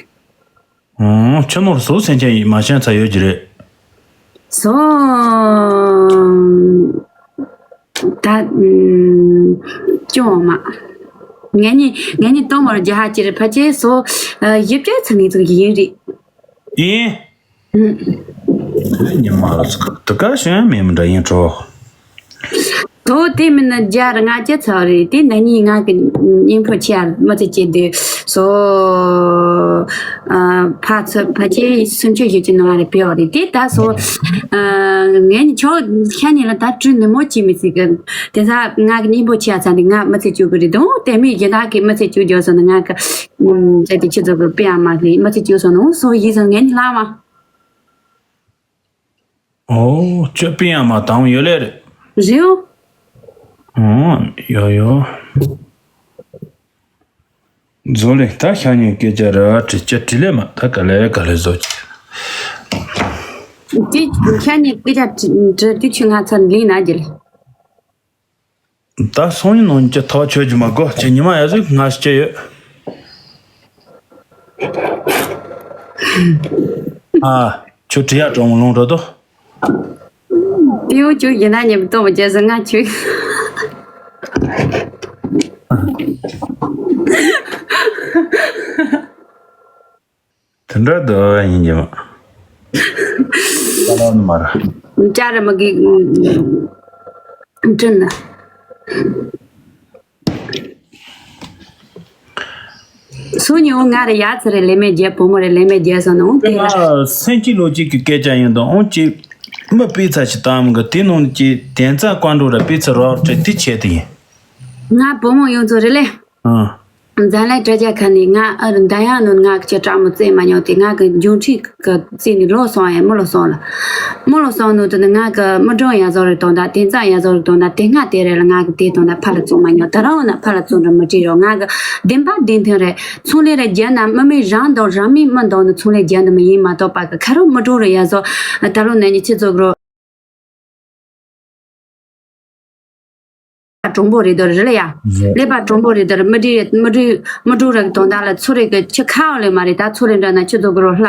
ཨུམ། ཁྱོད་ནོར་བཟོ་སེམས་ཅན་ཡིན་མ་ཤེས་ཚ་ཡོད་ཀྱི་རེད། བཟོ། ད། ཨུམ། སྐྱོ་བ་མ། ངེད་གཉིས་ངེད་གཉིས་གཏོང་བར་རྒྱ་ཧ་ཅེར་ཕལ་ཆེར་སོ་བཞི་བརྒྱ་ཚུད་ངེས་ཚུགས་ཡིན་རེད། ཡིན། ཉི་མ་ལ་ཚུགས་དུ་ཀ་ཤོན་མེད་མི་འདྲ་ཡིན་གྲོགས། དོ་དེ་མིན་ན་རྒྱ་ར་ང་ཅེ་ཚ་རེད་དེ་ན་ནི་ང་གི་སྙིང་ཕོ་ཆེ་ཡར་མི་ཚེ་སྐྱེལ་དུས་སོ། ཕ་ཚོ་ཕ་ཆེ་སུམ་ཅུ་བཞི་ཅུ་ནང་རེ་བེའོ་རེད་དེ་ད་སོ། ངས་ནི་ཆོག་ཤ་ཉེ་ལ་ད་སྤྲུལ་ནི་མོ་ཅི་མི་སྲིད་གི། དེ་ས་ང་གི་སྙིང་པོ་ཆེ་ཚ་འདི་ང་མི་ཚེ་བཅུག་གི་རེད་དོ། དེ་མི་ཡི་ན་གི་མི་ཚེ་བཅུག་རྒྱུ་སོ་ནི་ང་གི་ཅེ་དེ་ཆི་ཚོ་གི་པི་ཨ་མ་གི་མི་ཚེ་བཅུག་སོ་ནི་སོ་ཡིན་སོ་ངས་ནི་ལ་མ། ཨོ་ཅོ་པི་ཨ་མ་དང་ཡོད་ལེ་རེད། རེད་ཨོ། ཨོ་ཡོ་ཡོ། བཟོ་ལེ་ད་ཤ་ཉེ་སྐད་ཆ་ར་དྲི་ཅེ་དྲི་ལེ་མ་ད་ག་ལེ་ག་ལེ་བཟོ་ཅེ། དེ་ཤ་ཉེ་སྐད་ཆ་དྲི་དྲི་དེ་ཆུ་ང་ཚ་ལི་ན་རྒྱལ། ད་སང་ཉིན་ནང་ཉིན་གྱི་ཐག་ཆོད་རྒྱུ་མ་དགོས་ཁྱེད་ཉི་མ་ཡ་ཟིག་ང་ཞིག་ཡོད། ཨ་ཁྱོད་བྲིས་ཡ་གྲོང་ལུང་འགྲོ་དོ། ཏེའུ་ཁྱོད་ཡིན་ན་ཉིན་གཏོང་བ་རྒྱལ་ཟིན་ང་ཁྱོད། དེ་འདྲ་འདུག་ཡིན་གྱི་མ། ད་ལོ་ནི་མ་ར། ཅ་ར་མ་གི་དྲིན་ན། སུ་ཉོ་ང་རེ་ཡ་ཚ་རེ་ལེ་མེ་རྒྱལ་བུ་མོ་རེ་ལེ་མེ་རྒྱལ་སོང་ནོ་དེ་ལ། སེམས་ཀྱི་ལོ་གཅིག་གི་སྐད་ཆ་ཡིན་དང་ཨོང་གཅིག་མི་སྤུས་ཚ་ཞིག་བཏང་གི་དེ་ནང་གི་དན་རྩ་བཀའ་འགྲོ་ར་སྤུས་ཚ་རོགས་རེ་དེ་བྱས་དེ་ཡིན། ང་བུ་མོ་ཡོངས་རྫོགས་རེད་ལེ། ཨང་། འཛམ་གླིང་དྲ་རྒྱ་ཁ་ནས་ང་ཨ་རུ་འདམ་ཡག་ནོར་ང་གི་ཅི་སྤྲང་མོ་བཙས་མ་མྱོང་དེ་ང་གི་འབྱུང་འཕྲིན་གི་བཙས་ནས་ལོ་སོང་ཡང་མི་ལོ་སོང་ལ། མི་ལོ་སོང་ནོ་དེ་ནི་ང་གི་མི་གྲངས་ཡ་བཟོ་རེ་གཏོང་ད་དེ་ཙང་ཡ་བཟོ་རེ་གཏོང་ད་དེ་སྔ་དེ་རེ་ལ་ང་གི་དེ་གཏོང་ད་ཕ་ལ་བཙོང་མ་མྱོང་ད་རང་ན་ཕ་ལ་བཙོང་ར་མི་བྲིས་རོགས་ང་གི་བདེན་པ་བདེན་དོན་རེད། ཚོང་ལས་རེ་རྒྱན་ན་མི་མི་རང་དང་རང་མི་མི་འདང་ནི་ཚོང་ལས་རྒྱན་ན་མི་ཡིན་མ་གཏོགས་པ་གི་ཁ་རོག་མི་གྲངས་རེ་ཡ་བཟོ་ད་ལོ་ན་ནི་ཁྱི་ཚོ་གི་རོ། གྲོང་པོ་རེད་དོ་རེད་ལ་ཡ། ཀླད་པ་གྲོང་པོ་རེད་དོ་རེད་མི་འདྲི་མི་འདྲི་མི་འདྲི་རེད་དོ་ད་ལ་ཚོ་རེ་གི་ཁྱི་ཁ་བ་ལེ་མ་རེད་ད་ཚོ་རེ་འདྲ་ན་ཁྱི་ཚོ་གི་རོ་ལྷ།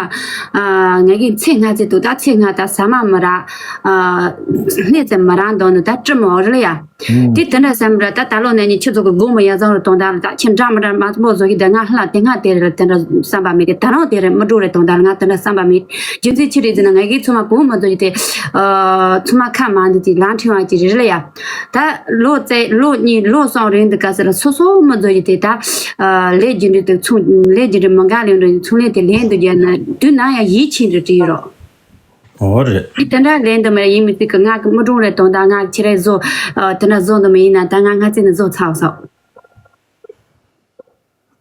ང་གི་ཚེ་སྔ་ཚེ་དུ་ད་ཚེ་སྔ་ད་ཟ་མ་མི་ར། སྣེ་ཙམ་མི་ར་འདོན་ནི་ད་སྤྲི་མོ་རེད་ལ་ཡ། དེ་དེ་འདྲ་བསམ་ར་ད་ད་ལོ་ན་ནི་ཁྱི་ཚོ་གི་སྒོ་མོ་ཡ་བཟང་རེད་དོ་ད་ལ་ད་ཁྱི་འདྲ་མི་འདྲ་མ་ཚོ་བཟོ་གི་ད་ང་ལྷ་དེ་སྔ་དེ་རེད་དེ་འདྲ་བསམ་པ་མེད་གི་ད་རང་དེ་རེད་མི་འདྲི་རེད་དོ་ད་ལ་ང་དེ་འདྲ་བསམ་པ་མེད། རྒྱུ་མཚན་ཅི་རེད་ཟེར་ན་ང་གིས་ཚང་མ་བུ་མོ་ཚོ་ཡིས་དེ། ཚང་མ་ཁ་མང་འདི་དེ་ལང་ཁྲི་བ་ཅི་རེད་ལ་ཡ། ད་ལོ་ཙེ་ལོ་གཉིས་ལོ་གསུམ་རིང་འདི་ག་ཟེར་ལ་སོ་སོ་མི་ཚོ་ཡིས་དེ་ད། ལས་རྒྱུ་འབྲས་དེ་ཚོང་ལས་རྒྱུ་འབྲས་མི་འགའ་ལེན་འགྲོ་ཚོང་ལས་དེ་ལེན་དུ་རྒྱུ་ན་དུས་ན་ཡ་ཡིད་ཆེས་འདྲ་བྲིས་རོགས། འོ་རེད། དེ་དེ་འདྲ་ལེན་དུ་མ་ཡིན་མི་ཚིག་གི་ང་གི་མི་གྲོང་རེད་དོན་དག་ང་གི་ཁྱི་རེད་བཟོ། དེ་འདྲ་བཟོ་འདུ་མ་ཡིན་ན་ད་ང་ང་ཚེ་ནི་བཟོ་ཚར་སོང་།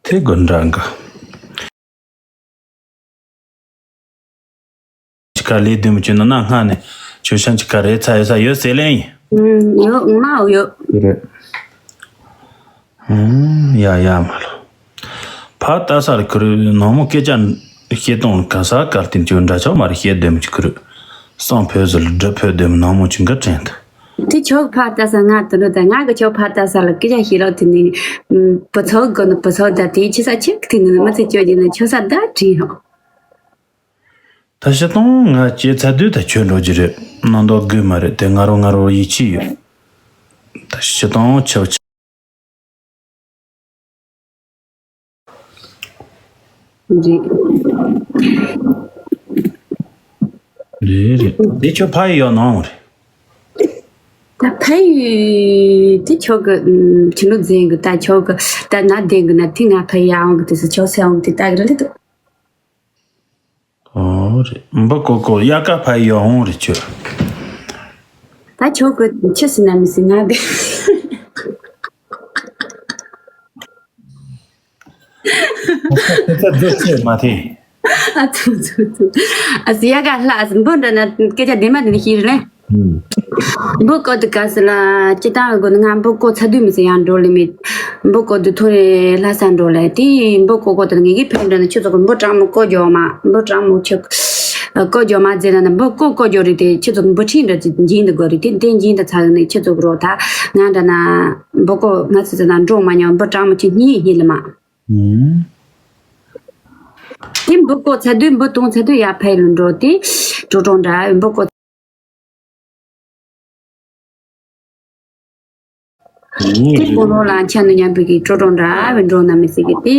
དེ་དགོས་འདྲ་འགའ། ཅི་ག་ལས་དུས་མི་ཆོད་ན་ན་སྔ་ནས་ཆོས་ཤང་ཅི་ག་རེ་ཚ་ཡོད་ས་ཡོད་ཟེར་ལེ་ཡིན། ཡོད་ངོ་མ་ཡོད། རེད། ཡ་ཡ་མ་ལོ། ཕ་ལྟ་ས་ལ་ཁུ་རུ་ནང་མོ་སྐད་ཆ་བཤད་སྟངས་ག་ས་གར་བསྟན་ཅོ་འདྲ་ཆོག་མ་རེད་བཤད་དོན་མི་ཅི་ཁུ་རུ། སང་ཕོད་ཟིལ་སྒྲུབ་ཕོད་དོན་མི་ནང་མོ་ཅི་འགའ་དྲན་ད། དེ་ཆོག་ཕ་ལྟ་ས་ང་དུ་རུ་ད་ང་གི་ཆོག་ཕ་ལྟ་ས་ལ་སྐད་ཆ་བཤད་ལོག་དེ་ནི། བུ་ཚོགས་དགོ་ནི་བུ་ཚོགས་ད་དེའི་ཆི་ས་ཆི་དེ་ནི་མི་ཚེ་ཅོ་རྒྱུ་ནི་ཆོ་ས་ད་དྲིན་རོགས། ད་ཤི་སྟོང་ང་སྐྱེས་ཚ་དུས་ད་ཁྱོད་འགྲོ་རྒྱུ་རེད་ནང་དོག་དགོས་མ་རེད་དེ་ང་རོ་ང་རོ་ཡིད་ཆེས་ཡོད། ད་ཤི་སྟོང་ཆེ་བ་ཆེ། རེད། རེད་རེད་དེ་ཁྱོད་ཕ་ཡི་ཡོད་ནང་རེད། ད་ཕ་ཡི་དེ་ཁྱོད་གི་ཁྱི་ལོ་འཛིན་གི་ད་ཁྱོད་གི་ད་ན་བདེན་གི་ན་དེ་ང་ཕ་ཡི་ཡ་འོང་གི་དེ་སུ་ཁྱོད་སེ་འོང་གི་དེ་ད་གི་རེད་ལེ་དུ། ཨོ་རེད། འབུ་ཀོ་ཀོ་ཡ་ཀ་ཕ་ཡི་ཡོང་རེད་ཁྱོད། ད་ཁྱོད་ཀྱི་ཆི་སི་ན་མི་སི་ང་དེ། ཁ་ཚ་རྫོགས་ཆེ་མ་ཐེ། ཨ་ཚུ་ཚུ་ཚུ། ཨ་སི་ཡ་ཀ་ལྷ་ཨ་སི་འབུ་འདྲ་ན་སྐད་ཆ་བདེན་མ་དེ་ནི་ཤེས་རེད་ལེ། འབུ་ཀོ་དུ་ག་སི་ལ་ཅི་ཏང་གོ་ནི་ང་འབུ་ཀོ་ཚ་དུས་མི་སི་ཡང་འགྲོ་ལེ་མེད། འབུ་ཀོ་དུ་ཐོ་རེ་ལྷ་ས་འགྲོ་ལེ་དེ་འབུ་ཀོ་ཀོ་དུ་ངེད་ཀྱི་ཕན་འགྲོ་ནི་ཁྱོད་ཚོ་གི་འབུ་གྲང་མོ་ཀོ་ཇོ་མ་འབུ་གྲང་མོ་ཁྱོད་ཀོ་ཇོ་མ་ཟེར་ན་ནི་འབུ་ཀོ་ཀོ་ཇོ་རེད་དེ་ཁྱོད་ཚོ་གི་འབུ་ཁྲིད་འདྲ་ཅིག་འབྱིན་དུ་དགོས་རེད་དེ་དེ་འབྱིན་དུ་ཚར་ནི་ཁྱོད་ཚོ་གི་རོ་ད་ང་འདྲ་ན་འབུ་ཀོ་ང་ཚོ་ཚོ་ན་འགྲོ་མ་མྱོང་འབུ་གྲང་མོ་ཁྱོད་གཉིས་གཉིས་ལ་མ། དེ་འབུ་ཀོ་ཚ་དུས་འབུ་གཏོང་ཚ་དུས་ཡར་ཕ་ཡུལ་འགྲོ་དེ་གྲོ་གྲོང་འདྲ་འབུ་ཀོ། དེ་སྤོ་ལོ་ལ་ཆ་ནས་མཉམ་པོ་གི་སྤྲོ་སྤྲོ་འདྲ་བའི་འགྲོ་ན་མི་སྲིད་གི་དེ།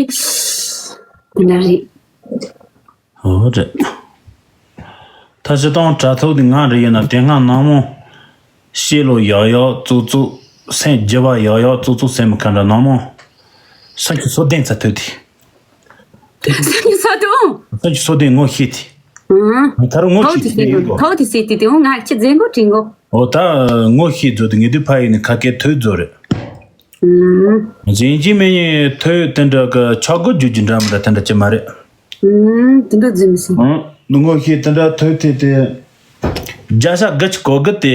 དེ་འདྲ་རེད། ཨོ་རེད། ད་སྤྱིར་བཏང་དྲ་ཐོག་དེ་ང་རེ་ཡིན་ན་དེ་སྔ་ནང་མོ་ཤེས་ལོ་ཡག་ཡག་ཙུག་ཙུག་སེམས་རྒྱུ་བ་ཡག་ཡག་ཙུག་ཙུག་སེམས་མི་ཁ་འདྲ་ནང་མོ་ས་ཆུ་སོ་ལྡན་ཚ་ཐོས་དེ། སེམས་ཀྱི་ས་དུ། སེམས་ཀྱི་ས་དུ་ངོ་ཤེས་ཏེ། ཨང་། ད་རུང་ངོ་ཤེས་ཏེ་ཡིན་གོ། ཐོག་དེ་སྲིད་དེ་དེ་འོང་ང་ཁྱི་རྫས་མགོ་དྲིན་གོ། ཨོ་ད་ངོ་ཤེས་ཚོ་དེ་ངེས་དུས་ཕ་ཡིན་ནི་ཁ་སྐད་ཐོས་ཚོ་རེད། ཨང་། གཞན་གྱི་མི་ཡིན་ཐོས་དེ་འདྲ་གི་ཆག་སྒོ་རྒྱུ་རྒྱུ་འདྲ་མི་འདྲ་དེ་འདྲ་ཅི་མ་རེད། ཨང་། དེ་འདྲ་རྫུན་མི་སྲིད། ཨང་། ངོ་ཤེས་དེ་འདྲ་ཐོས་ཐོས་ཏེ། རྒྱ་ཤ་དགུ་ཆི་གོ་དགུ་དེ།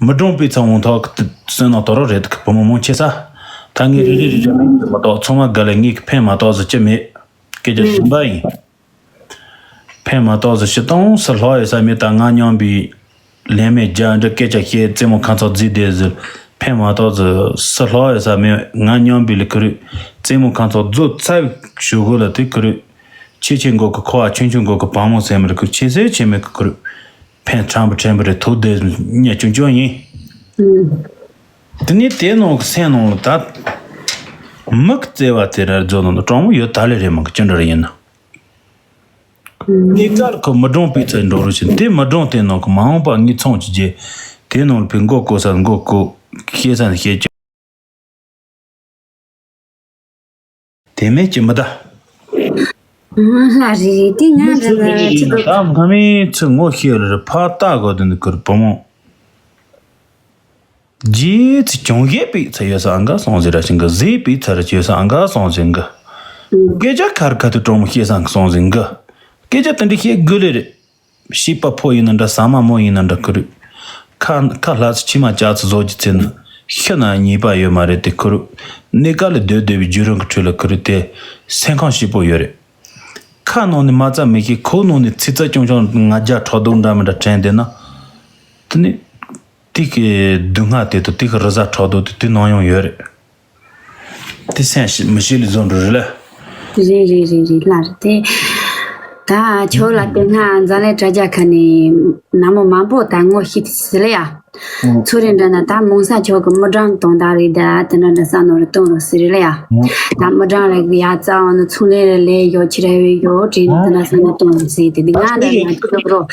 མི་གྲོང་པའི་ཚང་བོང་ཐོག་གི་སོན་ནང་དོ་རོ་རེད་གི་བུ་མོ་མང་ཆེ་ས། ད་ངས་རེ་རེ་རེ་རེ་མིང་དེ་མ་གཏོགས་ཚང་མ་དགའ་ལ་ངས་གི་ཕན་མ་གཏོགས་ཟི་ཅི་མེད། སྐད་ཆ་ཞིམ་པ་ཡིན། ཕན་མ་གཏོགས་ཟི་ཤི་སྟོང་སི་ལྷོ་ཡོད་ས་མེད་ད་ང་མཉམ་པའི་ལན་མེད་རྒྱ་འདྲི་སྐད་ཆ་བཤད་རྩེད་མོ་ཁ་ཚོགས་རྫི་བསྡད་ཟི། ཕན་མ་གཏོགས་ཟི་སི་ལྷོ་ཡོད་ས་མེད་ང་མཉམ་པའི་ལི་ཁུ་རུ་རྩེད་མོ་ཁ་ཚོགས་རྫོ་ཚ་བའི་ཞུ་གོ་ལ་དེ་ཁུ་རུ། ཆེ་ཆེ་མགོ་གི་ཁོ་བ་ཆུང་ཆུང་མགོ་གི་བ་མོ་སེམས་རི་ཁུ་ཆེ་སེ་ཆེ་མེད་གི་ཁུ་རུ། ཕན་ཕྲན་བུ་ཕྲན་བུ་རེ་ཐུག་བསྡད་ཉེ་ཆུང་ཆུང་ཡིན། དེ་ནས་དེ་ནང་གི་སེམས་ནང་ལ་ད་མི་གི་བརྩེ་བ་དེ་ར་རྫོ་ནང་དུ་གྲོང་མོ་ཡོད་ད་ལེ་རེད་མང་གི་ཅི་འདྲ་རེ་ཡིན་ན། གནས་སྐབས་ཁོ་མི་གྲོང་པའི་ཚད་འགྲོ་རུ་ཕྱིན་དེ་མི་གྲོང་དེ་ནང་གི་མ་འོངས་པ་ངས་ཚོང་ཅི་རྒྱས་དེ་ནང་ལ་ཕི་མགོ་བསྐོ་ས་མགོ་བསྐོ་ཤེས་ས་ནས་ཤེས་ཀྱི། དེ་མེད་ཀྱི་མི་གདའ། ལྷ་རེ་རེ་དེ་ང་རེ་ལ་ཅི་ད་ང་མི་ཚེ་ངོ་ཤེས་རེ་ཕ་ལྟ་གོ་དུ་འདི་ཁུར་བུ་མོ། རྗེས་ཚེ་ཅུང་ཞེ་པའི་ཚེ་ཡོད་ས་ཨང་ག་སོང་ཟེར་ར་ཞིང་གི་ཟེ་པའི་ཚེ་ར་ཡོད་ས་ཨང་ག་སོང་ཟེར་གི། སྐད་ཆ་ཁར་ཁ་དུ་གྲོང་མོ་ཤེས་ས་ཨང་ག་སོང་ཟེར་གི། སྐད་ཆ་དེ་འདྲ་བཤད་དགོས་ལེ་རེད། བྱིས་པ་ཕོ་ཡིན་ན་འདྲ་ཟ་མ་མོ་ཡིན་ན་འདྲ་ཁུ་རུ། ཁ་ཁ་ལྷ་སུ་ཕྱི་མ་ལྕགས་སུ་བཟོ་རྒྱུ་ཚེ་ན་ཤི་ན་ཉེས་པ་ཡོད་མ་རེད་དེ་ཁུ་རུ། གནས་སྐབས་ལ་སྡོད་སྡོད་པའི་རྒྱུད་རང་གི་ཁྲོད་ལ་ཁུ་རུ་དེ་སེམས་ཁམས་སྐྱིད་པོ་ཡོད་རེད། ཁ་ནང་ནས་མ་རྩ་མི་ཤེས་ཁོག་ནང་ནས་ཚིག་རྩ་ཆུང་ཆུང་ང་རྒྱ་ཁྲག་རྡུང་འདྲ་མི་འདྲ་དྲན་བསྡད་ན། དེ་ནི་དེ་གི་སྡུག་བསྔལ་དེ་དང་དེ་གི་རི་གཟར་ཁྲག་རྡུང་དེ་དུས་ནམ་ཡང་ཡོད་རེད། དེ་སེམས་ཤི་མི་ཤི་ལས་བཟོ་འགྲོ་རེད་ལ། རེད་རེད་རེད་རེད་ལགས་རེད་དེ། ད་ཁྱོད་ལ་དེ་སྔ་འཛམ་གླིང་དྲ་རྒྱ་ཁ་ནས་ནང་མི་མང་པོ་ད་ངོ་ཤེས་ཟེར་ལ་ཡ། ཚུར་རེ་འདྲ་ན་ད་མོང་ས་ཁྱོད་ཀྱི་མི་གྲངས་དོན་དག་རེད་ད་དེ་འདྲ་འདྲ་ས་ནོར་གཏོང་རོགས་ཟེར་ལ་ཡ། ད་མི་གྲངས་རེད་ཡ་རྩ་བ་ནི་ཚུར་ལས་རེ་ལས་ཡོད་ཁྱི་རེ་བའི་ཡོད་དྲིན་དེ་འདྲ་ས་ནས་གཏོང་རོགས་ཟེར་དེ་འདི་ང་འདྲ་ན་ཁྱི་ཚོ་གི་རོ།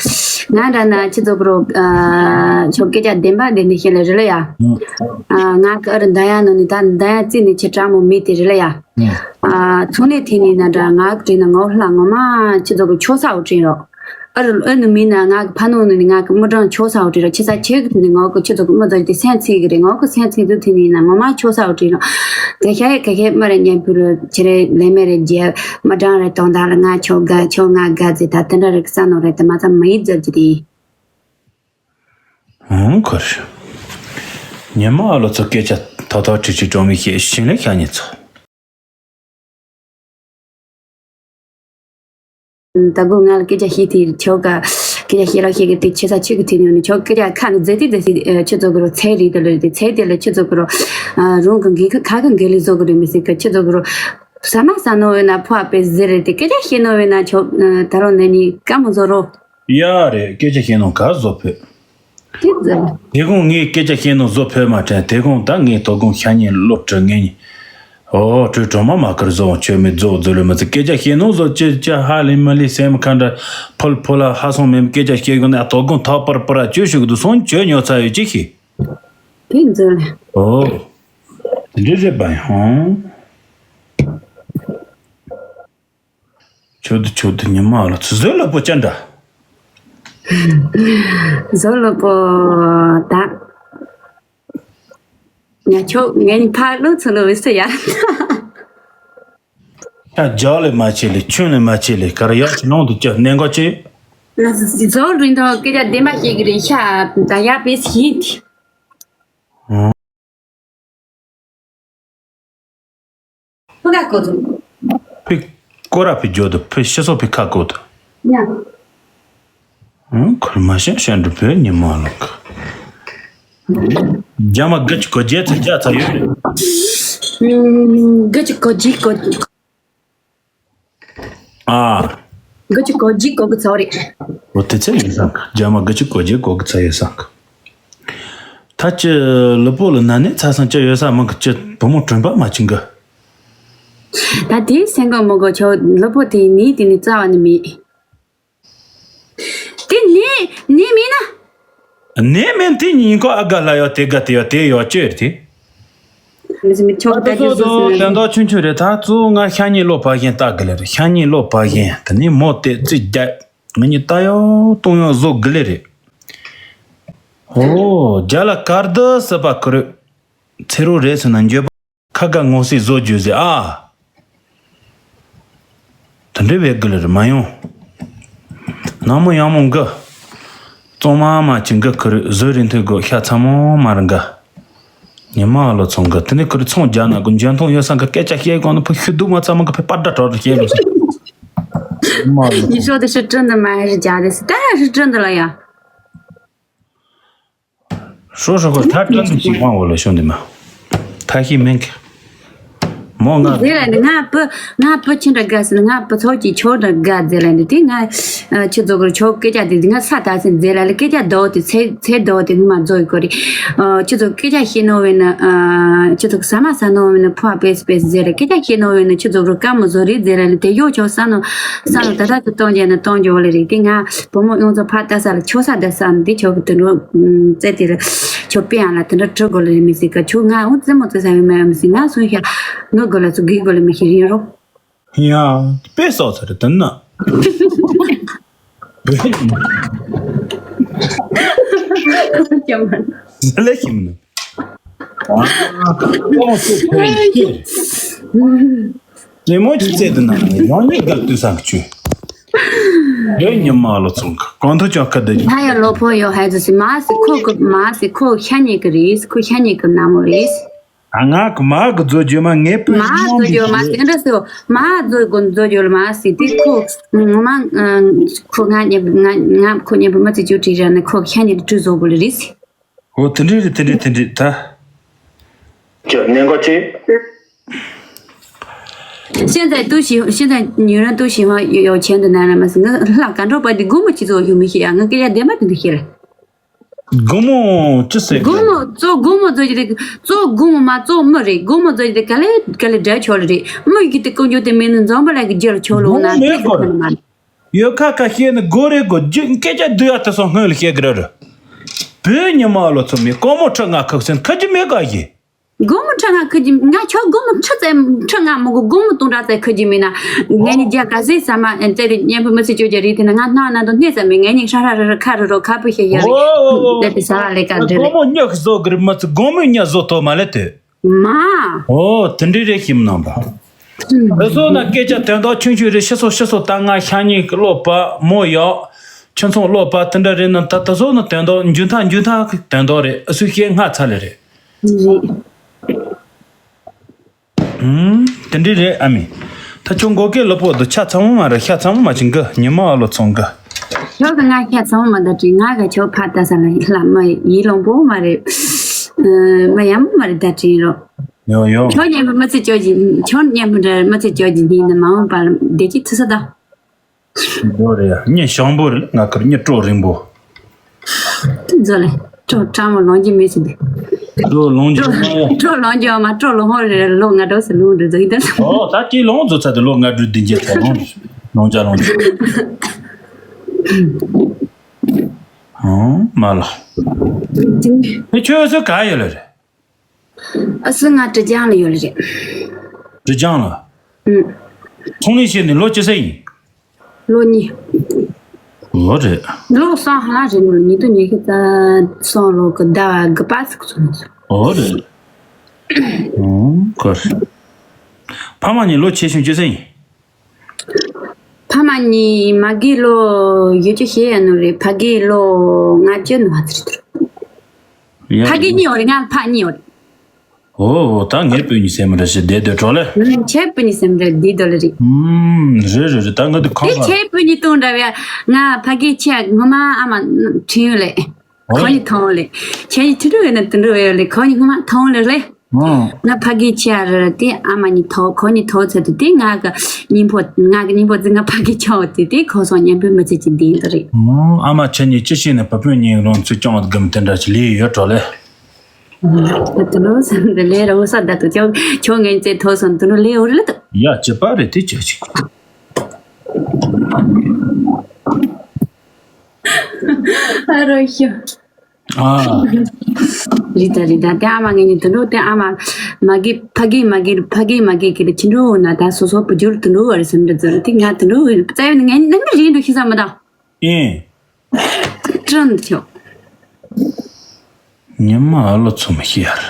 ང་འདྲ་ན་ཁྱི་ཚོ་གི་རོ། ཁྱོད་སྐད་ཆ་བདེན་པ་བདེན་དེ་བཤད་ལ་རེད་ལ་ཡ། ང་གི་ཨ་རི་འདའ་ཡ་ནོ་ནི་ད་འདའ་ཡ་རྩིས་ནི་ཁྱི་དྲག་མོ་མེད་དེ་རེད་ལ་ཡ། ཚོང་ལས་ཐད་ནས་ན་འདྲ་ང་གི་དྲན་ན་ངའོ་ལྷ་ངོ་མ་ཁྱི་ཚོ་གི་ཆོ་ས་འོ་དྲན་རོགས། ཨ་རི་ཨ་ནི་མིན་ན་ང་གི་ཕ་ནོ་ནི་ནི་ང་གི་མི་གྲངས་ཆོ་ས་འོ་དྲན་རོགས་ཁྱི་ས་ཁྱི་གི་དེ་ནི་ངའོ་གི་ཁྱི་ཚོ་གི་མི་ཚོ་དེ་སེམས་ཚིག་གི་རེད་ངའོ་གི་སེམས་ཚིག་དུ་ཐད་ནས་ན་ངོ་མ་ཆོ་ས་འོ་དྲན་རོགས། དེ་ཤ་ཡ་ག་ཤ་མ་རེད་ཉན་ཕུ་རུ་ཁྱི་རེད་ལས་མེད་རེད་རྒྱལ་མི་གྲངས་རེད་དོང་དག་ལ་ང་ཆོ་དགའ་ཆོ་ང་དགའ་ཟེར་ད་དེ་འདྲ་རེད་ས་ནོ་རེད་དེ་མ་ཚ་མ་ཡིད་ཟབ་ཀྱི་དེ། ཧུང་ཁོར། ཉི་མ་ཨ་ལོ་ཚོ་སྐད་ཆ་ཐོག་ཐོག་ཁྲིག་ཁྲིག་གྲོང་མི་ཤེས་ཤིང་ལས་ཤ་ཉེ་ཚོ། ད་གོ་ང་ལ་སྐད་ཆ་བཤད་དེ་ཆོག་ག་སྐད་ཆ་བཤད་རོགས་བཤད་གི་དེ་ཆེ་ས་ཆེ་གི་དེ་ཉོ་ནི་ཆོག་སྐད་ཆ་ཁ་ནི་མཛད་དེ་མཛད་དེ་ཆུ་ཚོད་གི་རོ་ཚད་རིག་དེ་ལོས་དེ་ཚད་དེ་ལ་ཆུ་ཚོད་གི་རོ་རུང་གི་འགི་ཁ་གི་འགི་ལི་བཟོ་གི་རེད་མི་སྲིད་གི་ཆུ་ཚོད་གི་རོ་ས་མ་ས་ནོ་བས་ན་ཕོ་ཨ་པེ་ཟེར་རེད་དེ་སྐད་ཆ་བཤད་ནོ་བས་ན་ཆོག་ད་རོ་ནས་ནི་ཀ་མོ་བཟོ་རོ། ཡ་རེད། སྐད་ཆ་བཤད་ནོ་ག་བཟོ་ཕོད། དེ་ཙམ། དེ་གོང་ངས་སྐད་ཆ་བཤད་ནོ་བཟོ་ཕོད་མ་དྲན། དེ་གོང་ད་ངས་དོ་དགོང་ཤ་ཉེ་སློབ་ཁྲིད་ངེད་གཉིས། ཨོ་ཁྲོས་གྲོ་མ་མ་ཁར་བཟོ་འོང་ཆོས་མེད་རྫོགས་རྫོགས་ལོས་མི་ཚེ་སྐད་ཆ་བཤད་ནོ་བཟོ་ཅི་ཅི་ཧ་ལས་མི་ལས་སེམས་ཁ་འདྲ་ཕུལ་ཕུལ་ལ་ཧ་སོང་མེད་སྐད་ཆ་བཤད་དགོས་ན་དོ་དགོང་ཐག་པར་པར་ཅོ་ཞུགས་འདུག་སོང་ཅོ་ཉོ་ཚ་ཡོད་ཅི་ཤི། དེ་ཙམ། ཨོ། དེ་འདྲ་རེད་པ་ཡང་། ཆོད་དུ་ཆོད་དུ་ཉི་མ་ལ་ཚུ་བཟོད་ལ་པོ་ཅན་འདྲ། བཟོད་ལ་པོ་ད། ང་ཆོག་ངའི་ཕ་ལོ་ཚུ་ལོ་བི་སི་ཡ། ཤ་རྒྱག་ལས་མ་བྱེད་ལས་ཆུན་ལས་མ་བྱེད་ལས་གར་ཡག་ཆུ་ནང་དུ་ཅི་གནས་འགོ་ཅི། ང་བཟོད་རིན་ཐང་སྐད་ཆ་བདེན་པ་ཞིག་གི་རེད་ཤ་ད་ཡ་པེ་སི་ཡིན་ཏེ། ཕི་ཁ་ཀོ་ཏུ། ཕི་ཀོ་ར་ཕི་ཇོ་ཏུ་ཕི་ཤི་སོ་ཕི་ཁ་ཀོ་ཏུ། ཡ། ཨང་ཁུར་མ་ཤ་ཤ་འདྲུ་ཕི་ཉི་མ་ལོག་རྒྱ་མ་གི་ཅི་གོ་རྒྱལ་ཚ་རྒྱ་ཚ་ཡོད་རེད། གི་ཅི་གོ་ཅི་གོ། ཨ། གི་ཅི་གོ་ཅི་གོ་གི་ཚོ་རེད། འོ་དེ་ཚེ་ཡིན་སང་རྒྱ་མ་གི་ཅི་གོ་རྒྱལ་གོ་གི་ཚ་ཡོད་སང་། ད་ཅི་ལུས་པོ་ལ་ན་ནས་ཚ་སང་ཅི་ཡོད་ས་མང་གི་ཅི་བུ་མོ་དྲན་པ་མ་བྱིན་གི། ད་དེ་སེང་གོ་མོ་གོ་ཆོ་ལུས་པོ་དེ་ནི་དེ་ནི་རྩ་བ་ནི་མེད། དེ་ནི་ནི་མིན་ན། ནི་མིན་དེ་ཉིན་གོ་ཨ་དགའ་ལ་ཡོད་དེ་དགའ་དེ་ཡོད་དེ་ཡོད་ཅི་ཡོད་དེ། མི་མི་ཆོག་ད་ད་དེ་སོ་སོ་དོན་དག་ཆུང་ཆུང་རེད། ད་གཙོ་བོ་ང་ཤ་ཉེ་ལོ་པ་གཞན་ལྟ་གི་ལེ་རེད། ཤ་ཉེ་ལོ་པ་གཞན་དེ་ནི་མོ་དེ་རྩིས་རྒྱག་ང་གཉིས་ལྟ་ཡག་གཏོང་ཡག་བཟོ་དགོས་ལེ་རེད། ཨོ་རྒྱ་ལ་དཀར་རྡོ་ཟེར་པ་ཁུ་རུ་ཚེ་རོགས་རེད་ཟེར་ན་འགྱོད་པ་ཁ་དགའ་ངོ་སྲིད་བཟོ་རྒྱུ་ཟེར་ཨ། དེ་འདྲའི་བས་དགོས་ལེ་རེད་མ་ཡོང་། ནང་མོ་ཡང་མོ་འགའ་གཙང་མ་མ་ཅི་འགའ་ཁུ་རུ་བཟོ་རིན་ཐོས་དགོས་ཤ་ཚ་མོ་མ་རེད་འགའ། ཉི་མ་ལོ་ཚོང་གི་དེ་ནས་ཁུར་ཚོང་རྒྱག་ན་གི་འཇོན་ཐང་ཡོད་ས་གི་སྐད་ཆ་བཤད་གོང་ནས་ཕུ་ཤུ་དུག་མ་ཚ་མ་གི་ཕེ་པར་འདྲ་གྲོགས་རེ་བཤད་ལོ་ས། ཉི་མ་ལོ་ཉི་ཤོ་དེ་ཧྲི་ཀྲི་འདི་མ་ཧྲི་རྒྱག་དེ་སི་ད་ཧྲི་ཀྲི་འདི་ལ་ཡ། ཧྲོ་ཧྲོ་གི་ཐ་ཀྲི་འདི་ཞིག་མང་བོ་ལ་ཤོ་འདི་མ་ཐ་ཤི་མེན་གི། མོ་ང་། ཟེར་ལ་ནི་ང་བུ་ང་བུ་ཁྱི་འདྲ་དགའ་ཟེར་ན་ང་བུ་ཚོགས་ཀྱི་ཁྱོ་འདྲ་དགའ་ཟེར་ལ་ནི་དེ་ང་ཁྱི་ཚོ་གི་ཁྱོ་སྐད་ཆ་དེ་ང་ས་ད་ཟེར་ཟེར་ལ་ལི་སྐད་ཆ་རྡོ་དེ་ཚེ་ཚེ་རྡོ་དེ་ངུ་མ་རྫོགས་ཡི་གོ་རེད། ཁྱི་ཚོ་སྐད་ཆ་ཤེས་ནོ་བས་ན་ཁྱི་ཚོ་ཟ་མ་ཟ་ནོ་བས་ན་ཕོ་བ་པེས་པེས་ཟེར་ལ་སྐད་ཆ་ཤེས་ནོ་བས་ན་ཁྱི་ཚོ་གི་ཀ་མོ་བཟོ་རེད་ཟེར་ལ་ལི་དེ་ཡོ་ཁྱོ་ས་ནོ་ས་ནོ་ད་ད་དུ་གཏོང་རྒྱ་ན་གཏོང་རྒྱ་བ་ལི་རེད། དེ་ང་བུ་མོ་ཡོངས་ཚོ་ཕ་ད་ས་ལ་ཁྱོ་ས་ད་ས་ནི་དེ་ཁྱོ་གི་དུ་འགྲོ་རྩེ་དེ་ལ་ཁྱོ་པེ་ཡང་ལ་དེ་འདྲ་གྲི་དགོས་ལ་རེད་མི་སྲིད་ཀ་ཁྱོ་ང་འུ་རྩེ་མོ་རྩེ་ས་ཡོད་མ་ཡོད་མི་སྲིད། ང་སུ་ཤ་ངུ་དགོས་ལ་སུ་གི་དགོས་ལ་མི་ཤེས་རིན་རོ། ཡ། དཔེ་སོགས་ཚར་དུ་ན། ལས་ཤིམ་ནི། ལེ་མོ་ཅི་ཚེ་དུ་ན་ཡང་ཉིད་དགར་དུས་སང་ཆུ། ཡོད་ཉི་མ་ལོ་ཚོང་ག་གང་ཐུ་ཅོག་ཁ་དུ། ད་ཡ་ལོ་ཕོ་ཡོ་ཧའི་ཙི་སི་མ་སི་ཁོ་གི་མ་སི་ཁོ་ཤ་ཉེ་གི་རེད། ཁོ་ཤ་ཉེ་གི་ན་མོ་རེད། ཨ་ང་གི་མ་གི་མཛོ་རྒྱུ་མ་ངེས་པོ་མ་མཛོ་རྒྱུ་མ་སི་འདྲ་སི་མ་མཛོ་གི་མཛོ་རྒྱུ་ལ་མ་སི་དེ་ཁོ་ངོ་མ་ཁོ་ང་ཉེ་ང་ང་ཁོ་ཉེ་པོ་མ་ཙི་ཅུ་ཁྲི་ར་ནི་ཁོ་ཤ་ཉེ་གི་གྲུ་བཟོ་གི་ལ་རེད། ཨོ་དེ་འདྲ་རེད་དེ་འདྲ་དེ་འདྲ་ད། ཅོ་ནན་གོ་ཅི།现在都喜现在女人都喜欢有有钱的男人嘛，是我那感觉把你姑母去做有没有啊？我给人家点嘛都不写了。姑母这谁？姑母做姑母做的，做姑母嘛做没人，姑母做的，格嘞格嘞摘球了的，没有给公牛的没能装不来个叫球了，那这个嘛。 ཡོད་ཁ་ཁ་བཤད་ནི་སྒོ་རེ་སྒོ་རྒྱུ་སྐད་ཆ་བསྡུ་ཡ་དེ་སོང་སྔོན་ལ་བཤད་གི་ར་ར། བོད་ཉི་མ་ལོ་ཚོ་མི་ཀོ་མོ་ཁྲི་ང་ཁག་སེན་ཁ་ཅི་མེད་ག་ཡི། སྒོར་མོ་ཁྲི་ང་ཁ་ཅི་ང་ཁྱོད་སྒོར་མོ་ཁྲི་ཙམ་ཁྲི་ང་མི་དགོས་སྒོར་མོ་སྟོང་ཕྲག་ཙམ་ཁ་ཅི་མེད་ན། ངས་ནི་རྒྱ་ག་ཟེ་ས་མ་ཨེ་ཙེ་རེ་གཉན་པོ་མི་ཚེ་བཅོ་རྒྱ་རེད་དེ་ན་ང་སྣང་ན་དོ་སྣེ་ཙམ་མེད་ངས་ནི་ཧྲ་ཧྲ་ར་ར་ཁ་རུ་རོ་ཁ་པོ་ཤེས་ཡ་རེད། ཨོ་ཙེ་དེ་ས་ལ་ལས་ཀ་འདྲ་རེད། སྒོར་མོ་ཉག་བཟོ་གི་རེད་མི་ཚེ་སྒོར་མོ་ཉག་བཟོ་ཐོག་མ་ལས་དེ། མ། ཨོ་དེ་འདྲའི་རེ་ཞིམ་གནང་པ། དེ་ཚོ་ན་སྐད་ཆ་དོན་དག་ཆུང་ཆུང་རེ་ཤི་སོ་ཤི་སོ་ད་ང་ཤ་ཉེ་གི་བློ་བ་མོ་ཡག་ཁྱོད་ཚོ་བློ་བ་དེ་འདྲ་རེད་ན་ད་དེ་ཚོ་ན་དོན་དག་འཇུ་ཐག་འཇུ་ཐག་གི་དོན་དག་རེད། ཨ་སུ་ཤེས་སྔ་ཚ་ལེ་རེད། རེད། ཨུམ། དེ་འདྲའི་རེད་ཨ་མི། ད་ཁྱོད་མགོ་སྐེ་ལ་ཕོག་འདུག་ཆ་ཚང་མ་མ་རེད། ཤ་ཚང་མ་མ་ཅིག་གི་ཉི་མ་ཨ་ལོ་ཚོང་གི། ཁྱོད་ཀྱི་ང་ཤ་ཚང་མ་མ་ད་དྲིས་ང་ག་ཁྱོད་ཕ་ད་ས་ལ་ལྷ་མ་ཡིད་ལོང་པོ་མ་རེད། ཨ་མ་ཡམ་མ་རེད་ད་དྲིས་རོ། ཡོ་ཡོ། ཁྱོད་མཉམ་པོ་མ་ཚེ་སྐྱོ་གི་ཁྱོད་མཉམ་པོ་འདྲ་མ་ཚེ་སྐྱོ་གི་ཉིན་ནི་མ་འོངས་པར་བདེ་སྐྱིད་ཐུག་ས་ད། འགྲོ་རེད་ཡ། གཉེན་ཞང་པོ་རེད། ང་ཁར་གཉེན་སྤྲོ་རིང་པོ། མཛོ་ལེ། སྤྲོ་ཕྲ་མོ་ལོང་གི་མེད་ཟིན་ཏེ། སྤྲོ་ལོང་གི་མ་ཡ། སྤྲོ་ལོང་གི་མ་སྤྲོ་ལོ་ཧོ་རེ་ལོ་ང་འགྲོ་སེ་ལུང་འདྲ་ཟིག་ད། ཨོ་ད་ཅི་ལོང་ཚོ་ཚ་དེ་ལོ་ང་འགྲོ་དེ་འཇེ་ཚ་ལོང་། ལོང་ཅ་ལོང་ཅ། ཨོ་མ་ལ། ཨེ་ཁྱོད་སུ་ག་ཡོད་ལ་རེད། ཨ་སི་ང་ཀྲི་ཅང་ལ་ཡོད་ལ་རེད། ཀྲི་ཅང་ལ། ཨུམ། ཚོང་ལས་བྱེད་ནི་ལོ་ཅི་ས་ཡིན། ལོ་གཉིས། ལོ་རེད། ལོ་གསུམ་ཧ་ལ་རེད་ནོ་ཉིས་སྟོང་ཉི་ཤུ་རྩ་གསུམ་ལོ་གི་ཟླ་བ་དགུ་པ་ཟིག་སོང་སོང་། ཨོ་རེད། ཨོ་ཁོ་རེད། ཕ་མ་གཉིས་ལོ་ཆེ་ཆུང་ཅི་ས་ཡིན། ཕ་མ་གཉིས་མ་གི་ལོ་ཡོད་ཅི་ཤེས་ཡ་ནོ་རེད། ཕ་གི་ལོ་ལྔ་བཅུ་ནོ་ཧ་ཚི་རེད། ཕ་གི་གཉིས་ཡོད་རེད། ང་ཕ་གཉིས་ཡོད་རེད། ཨོ་ཨོ་ད་ངའི་སྤུན་གཉིས་སེམས་ར་ཞེ་བདེ་སྡོད་གྲོགས་ལེ། ཁྱེད་སྤུན་གཉིས་སེམས་ར་བདེ་སྡོད་ལེ་རེད། ཨུམ་རེད་རེད་རེད། ད་ང་དུ་ཁང་དེ་ཁྱེད་སྤུན་གཉིས་སྟོང་འདྲ་བའི་ང་ཕ་གི་ཆེ་ངོ་མ་ཨ་མ་ཁྲིན་ཡོད་ལེ། ཨོ་ཁོ་གཉིས་ཐོང་ལེ། ཁྱེད་གཉིས་ཐུ་ཐུ་ཡོད་ན་དུ་འགྲོ་ཡོད་ལེ། ཁོ་གཉིས་ངོ་མ་ཐོང་ལེ་ལེ། ཨོ་ང་ཕ་གི་ཆེ་ར་དེ་ཨ་མ་གཉིས་ཐོ་ཁོ་གཉིས་ཐོ་ཚེ་དུ་དེ་ང་གི་སྙིང་པོ་ང་གི་སྙིང་པོ་ཙི་ང་ཕ་གི་ཆེ་བ་དེ་དེ་ཁོ་སོང་ཉན་པོའི་མི་ཚེ་ཅི་བདེ་འདི་རེད། ཨོ་ཨ་མ་ཁྱེད་གཉིས་ཅི་ཤེས་ནས་བུ་སྤུན་གཉིས་རང་ཚུལ་སྐྱོང་བ་དགམ་དེ་འདྲ་ཞིག་ལས་ཡོད་གྲོགས་ལེ། ད་དུ་ནོ་སམ་དུ་ལེ་རོ་ས་ད་དུ་ཁྱོ་ཁྱོ་ངན་ཙེ་ཐོ་སོན་དུ་ནོ་ལེ་འོ་རེ་ལ་དུ། ཡ་ཅི་པ་རེ་དེ་ཅི་ཅི་ཁུ། ཨ་རོ་ཤོ། ཨ། རི་ད་རི་ད་དེ་ཨ་མ་ངན་ནི་དུ་ནོ་དེ་ཨ་མ་མ་གི་ཕ་གི་མ་གི་ཕ་གི་མ་གི་གི་རེ་ཆི་འགྲོ་ན་ད་སོ་སོ་བུ་རྒྱུར་དུ་ནོ་བ་རེ་སམ་དུ་ཛོ་རེ་དེ་ང་དུ་ནོ་ཙ་ཡོ་ངན་ནང་གི་རི་འགྲོ་ཤི་ས་མ་ད། ཨིན། ཀྲན་ཆོ། ཉི་མ་ཨ་ལོ་ཚོ་མི་ཤེས་ཡར།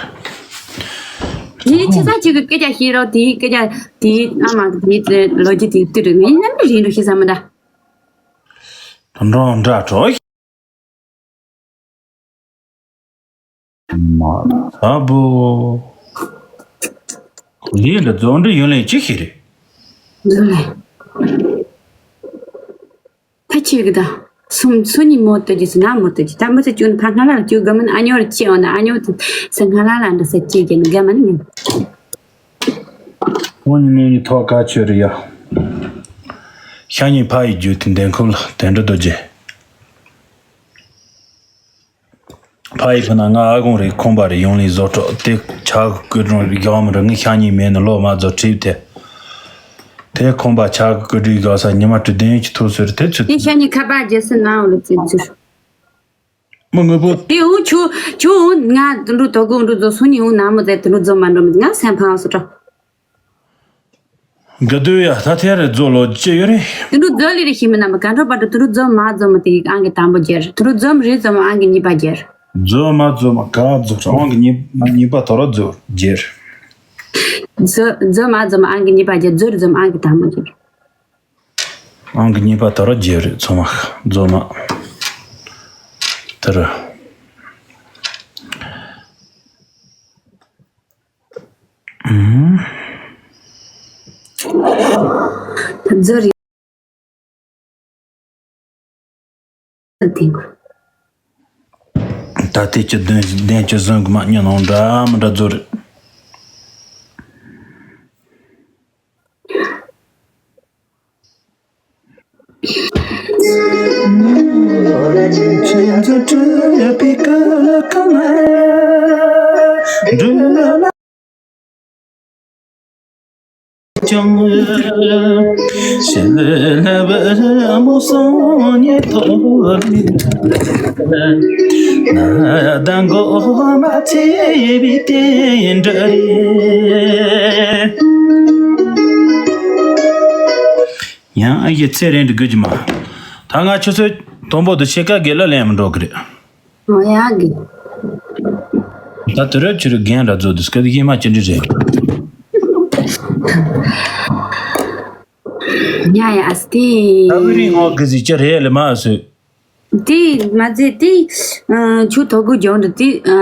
དེའི་ཆེ་ས་ཅིག་གི་སྐད་ཆ་ཤེས་རོགས་དེའི་སྐད་ཆ་དེའི་ཨ་མ་དེའི་ལོ་རྒྱུས་དེའི་ཏི་རུ་ངའི་རྣམ་པ་རིང་རུ་ཤེས་ས་མི་འདྲ། དོན་འགྲོ་འདྲ་གྲོ། མ་ཨ་བོ། ལི་འདི་རྫོང་འདྲི་ཡོད་ལེ་ཅི་ཤེས་རེད། ད་ཆི་གི་ད། སུམ་སུ་ཉི་མོ་ཏི་ཇི་སུ་ན་མོ་ཏི་ཇི་ད་མི་ཚེ་ཅུན་ཕ་སྔ་ལ་ཅུ་ག་མིན་ཨ་ཉོར་ཅི་འོ་ན་ཨ་ཉོ་ཏི་སུ་སྔ་ལ་ལ་འདི་སུ་ཅི་གི་ནི་ག་མིན་ནི། ཁོང་ཉིད་ངོས་ནས་ཐོག་ཁ་ཆོད་རེད་ཡ། ཤ་ཉེ་ཕ་ཡི་རྒྱུད་དེ་འདེན་ཁུལ་ལ་དོན་འགྲོ་རྡོ་རྗེ། ཕ་ཡི་ཕུ་ན་ང་ཨ་ཁུང་རེད་ཁོང་པ་རེད་ཡོང་ལི་བཟོ་གྲོགས་དེ་ཆ་གི་ཀུ་ཀྲུང་རེད་རྒྱག་མི་རེད་ངི་ཤ་ཉེ་མེད་ནི་ལོ་མ་རྫོ་ཁྲིབ་དེ། དེ་ཁོང་པ་ཆ་གི་ཀུ་ཀྲུང་རྒྱག་ས་ཉི་མ་དྲུག་བདུན་ཡོད་ཀྱི་ཐུག་སོ་རེད་དེ་ཚུལ། དེ་ཤ་ཉེ་ཁ་པར་རྒྱལ་སྲིད་ནང་ལ་བཙན་འཛུལ། མི་དངོས་པོ། དེ་འུ་ཆུ་ཆུ་འུ་ང་དུ་འགྲོ་དོ་དགོང་འགྲོ་རྫོ་སུ་ཉི་འུ་ན་མོ་ཟེར་དུ་འགྲོ་རྫོ་མ་འགྲོ་མི་ང་སེམས་ཕངས་སུ་འགྲོ། ག་དུས་ཡ་ད་ཐེ་རེ་རྫོ་ལོ་ཅི་ཡོད་རེད། དུ་འགྲོ་རྫོ་ལི་རེ་ཤི་མི་ན་མི་ག་འགྲོ་པ་དུ་དུ་འགྲོ་རྫོ་མ་རྫོ་མི་དེ་ཨང་གི་དང་པོ་རྒྱལ་དུ་འགྲོ་རྫོ་མི་རེ་རྫོ་མ་ཨང་གི་གཉིས་པ་རྒྱལ། རྫོ་མ་རྫོ་མ་ག་རྫོ་ཨང་གི་གཉིས་གཉིས་པ་དོ་ར་རྫོ་རྒྱལ། རྫོ་རྫོ་མ་རྫོ་མ་ཨང་གི་གཉིས་པ་རྒྱལ་རྫོ་རེ་རྫོ་མ་ཨང་གི་དང་པོ་རྒྱལ། ཨང་གི་གཉིས་པ་དོ་ར་རྒྱལ་རེད་ཚོ་མ་རྫོ་མ། དེ་ར། ཨུམ། རྫོ་རེད། ད་ལྟའི་ཀྱི་བདུན་བདུན་ཀྱི་བཟུང་གི་མ་ཉོ་ནང་འདྲ་མི་འདྲ་རྫོ་རེད། ཡང་ཨ་ཡེ་ཚེ་རིང་འདི་དགོས་ཀྱི་མ། ད་ང་ཆུ་ཚོད་དང་པོ་དུ་ཕྱེད་ཀ་གི་ལ་ལན་མི་འགྲོ་གི་རེད། ཨོ་ཡ་གི། ད་དུ་ར་ཆུ་རུ་རྒན་ར་ཛོ་དུ་སྐད་ཡེ་མ་ཅི་འདྲི་རེད། ཉ་ཡ་ཨ་སྟི། ད་བི་རི་ངོ་གི་ཟི་ཅི་རེད་ལེ་མ་སུ། དེ་མ་ཟེ་དེ་ཆུ་ཐོག་གུ་ལྗོངས་འདི་དེ་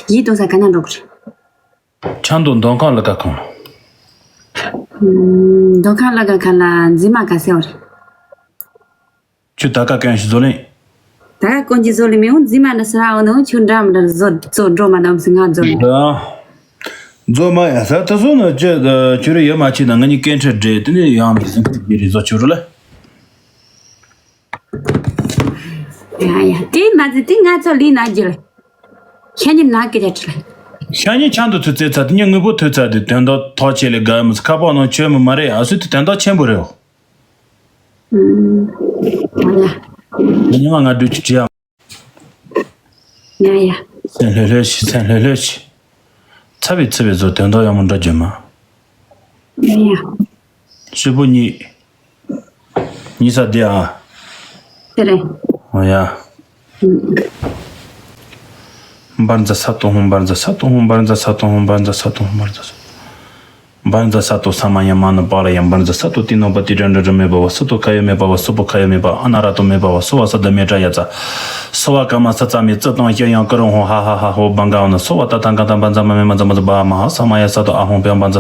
ཡིད་གཏོང་ས་ག་ན་འགྲོ་གི་རེད། ཆང་དུ་འདོན་ཁང་ལ་ཀ་ཁང་། འདོན་ཁང་ལ་ཀ་ཁ་ལ་འཛིན་མ་ག་སེ་བ་རེད། ཁྱོད་ད་ཀ་གན་ཞིག་བཟོ་ལེན། ད་ཀ་གོན་གྱི་བཟོ་ལེན་མི་འོང་འཛིན་མ་འདི་སི་ར་འོ་ནོ་ཁྱོད་འདྲ་མི་འདྲ་བཟོ་བཟོ་འགྲོ་མ་འདམ་སི་ང་བཟོ་ལེན། ད་བཟོ་མ་ཡ་ས་ད་བཟོ་ན་ཁྱོད་ཁྱོད་རེ་ཡོད་མ་ཆེ་ན་ང་གཉིས་སྐད་འཕྲད་འདྲེ་དེ་ནས་ཡང་མི་ཟིན་ཁུལ་གྱི་རེ་བཟོ་ཁྱོད་རུ་ལ། ཡ་ཡ་དེ་མ་ཟེ་དེ་ང་ཚོ་ལི་ན་རྒྱུ་ལ། ཤ་ཉིན་ན་སྐད་ཆ་དྲི་ལ། ཤ་ཉིན་ཆང་དུ་ཚུད་ཚེ་ཚ་དེ་ཉིན་དངོས་པོ་ཐོས་ཚ་དེ་དོན་དག་ཐོག་ཆེ་ལས་དགའ་མི་ཁ་པོ་ནང་ཆོས་མི་མ་རེད་ཨ་སུ་དེ་དོན་དག་ཆེན་པོ་རེད། ཨུམ། ཨ་ཡ། ཉི་མ་ང་འགྲུལ་གྱི་བྲིས་ཡ། ཡ་ཡ། སེམས་ལྷོད་ལྷོད་ཤི་སེམས་ལྷོད་ལྷོད་ཤི། ཚ་བའི་ཚི་བའི་བཟོ་དོན་དག་ཡག་མོ་འདྲ་བརྗོད་མ། ཡ་ཡ། ཤི་བོ་གཉིས། གཉིས་ས་དེ་ཨ། དེ་རེད། ཨོ་ཡ། འབར་འཛག་ས་དོ་ཧོང་འབར་འཛག་ས་དོ་ཧོང་འབར་འཛག་ས་དོ་ཧོང་འབར་འཛག་ས་དོ་ཧོང་འབར་འཛག་ས་དོ། འབར་འཛག་ས་དོ་ས་མ་ཡ་མ་ན་པ་ལ་ཡ་འབར་འཛག་ས་དོ་ཏི་ནོ་པ་ཏི་ར་འདྲ་འདྲ་མེ་བ་བ་སུ་དོ་ཁ་ཡ་མེ་བ་བ་སུ་པོ་ཁ་ཡ་མེ་བ་ཨ་ན་ར་དོ་མེ་བ་བ་སུ་བ་ས་ད་མེ་དྲ་ཡ་ཙ། སོ་བ་ཀ་མ་ས་ཙ་མི་ཙི་དང་ཤེ་ཡང་ཀ་རུ་ཧོ་ཧ་ཧ་ཧ་ཧོ་བང་ག་འོ་ན་སོ་བ་ཏ་ཏང་ཀ་ཏ་བ་ཛ་མ་མེ་མ་ཛ་མ་ཛ་བ་མ་ཧ་ས་མ་ཡ་ས་དོ་ཨ་ཧོང་པེ་བ་ཛ་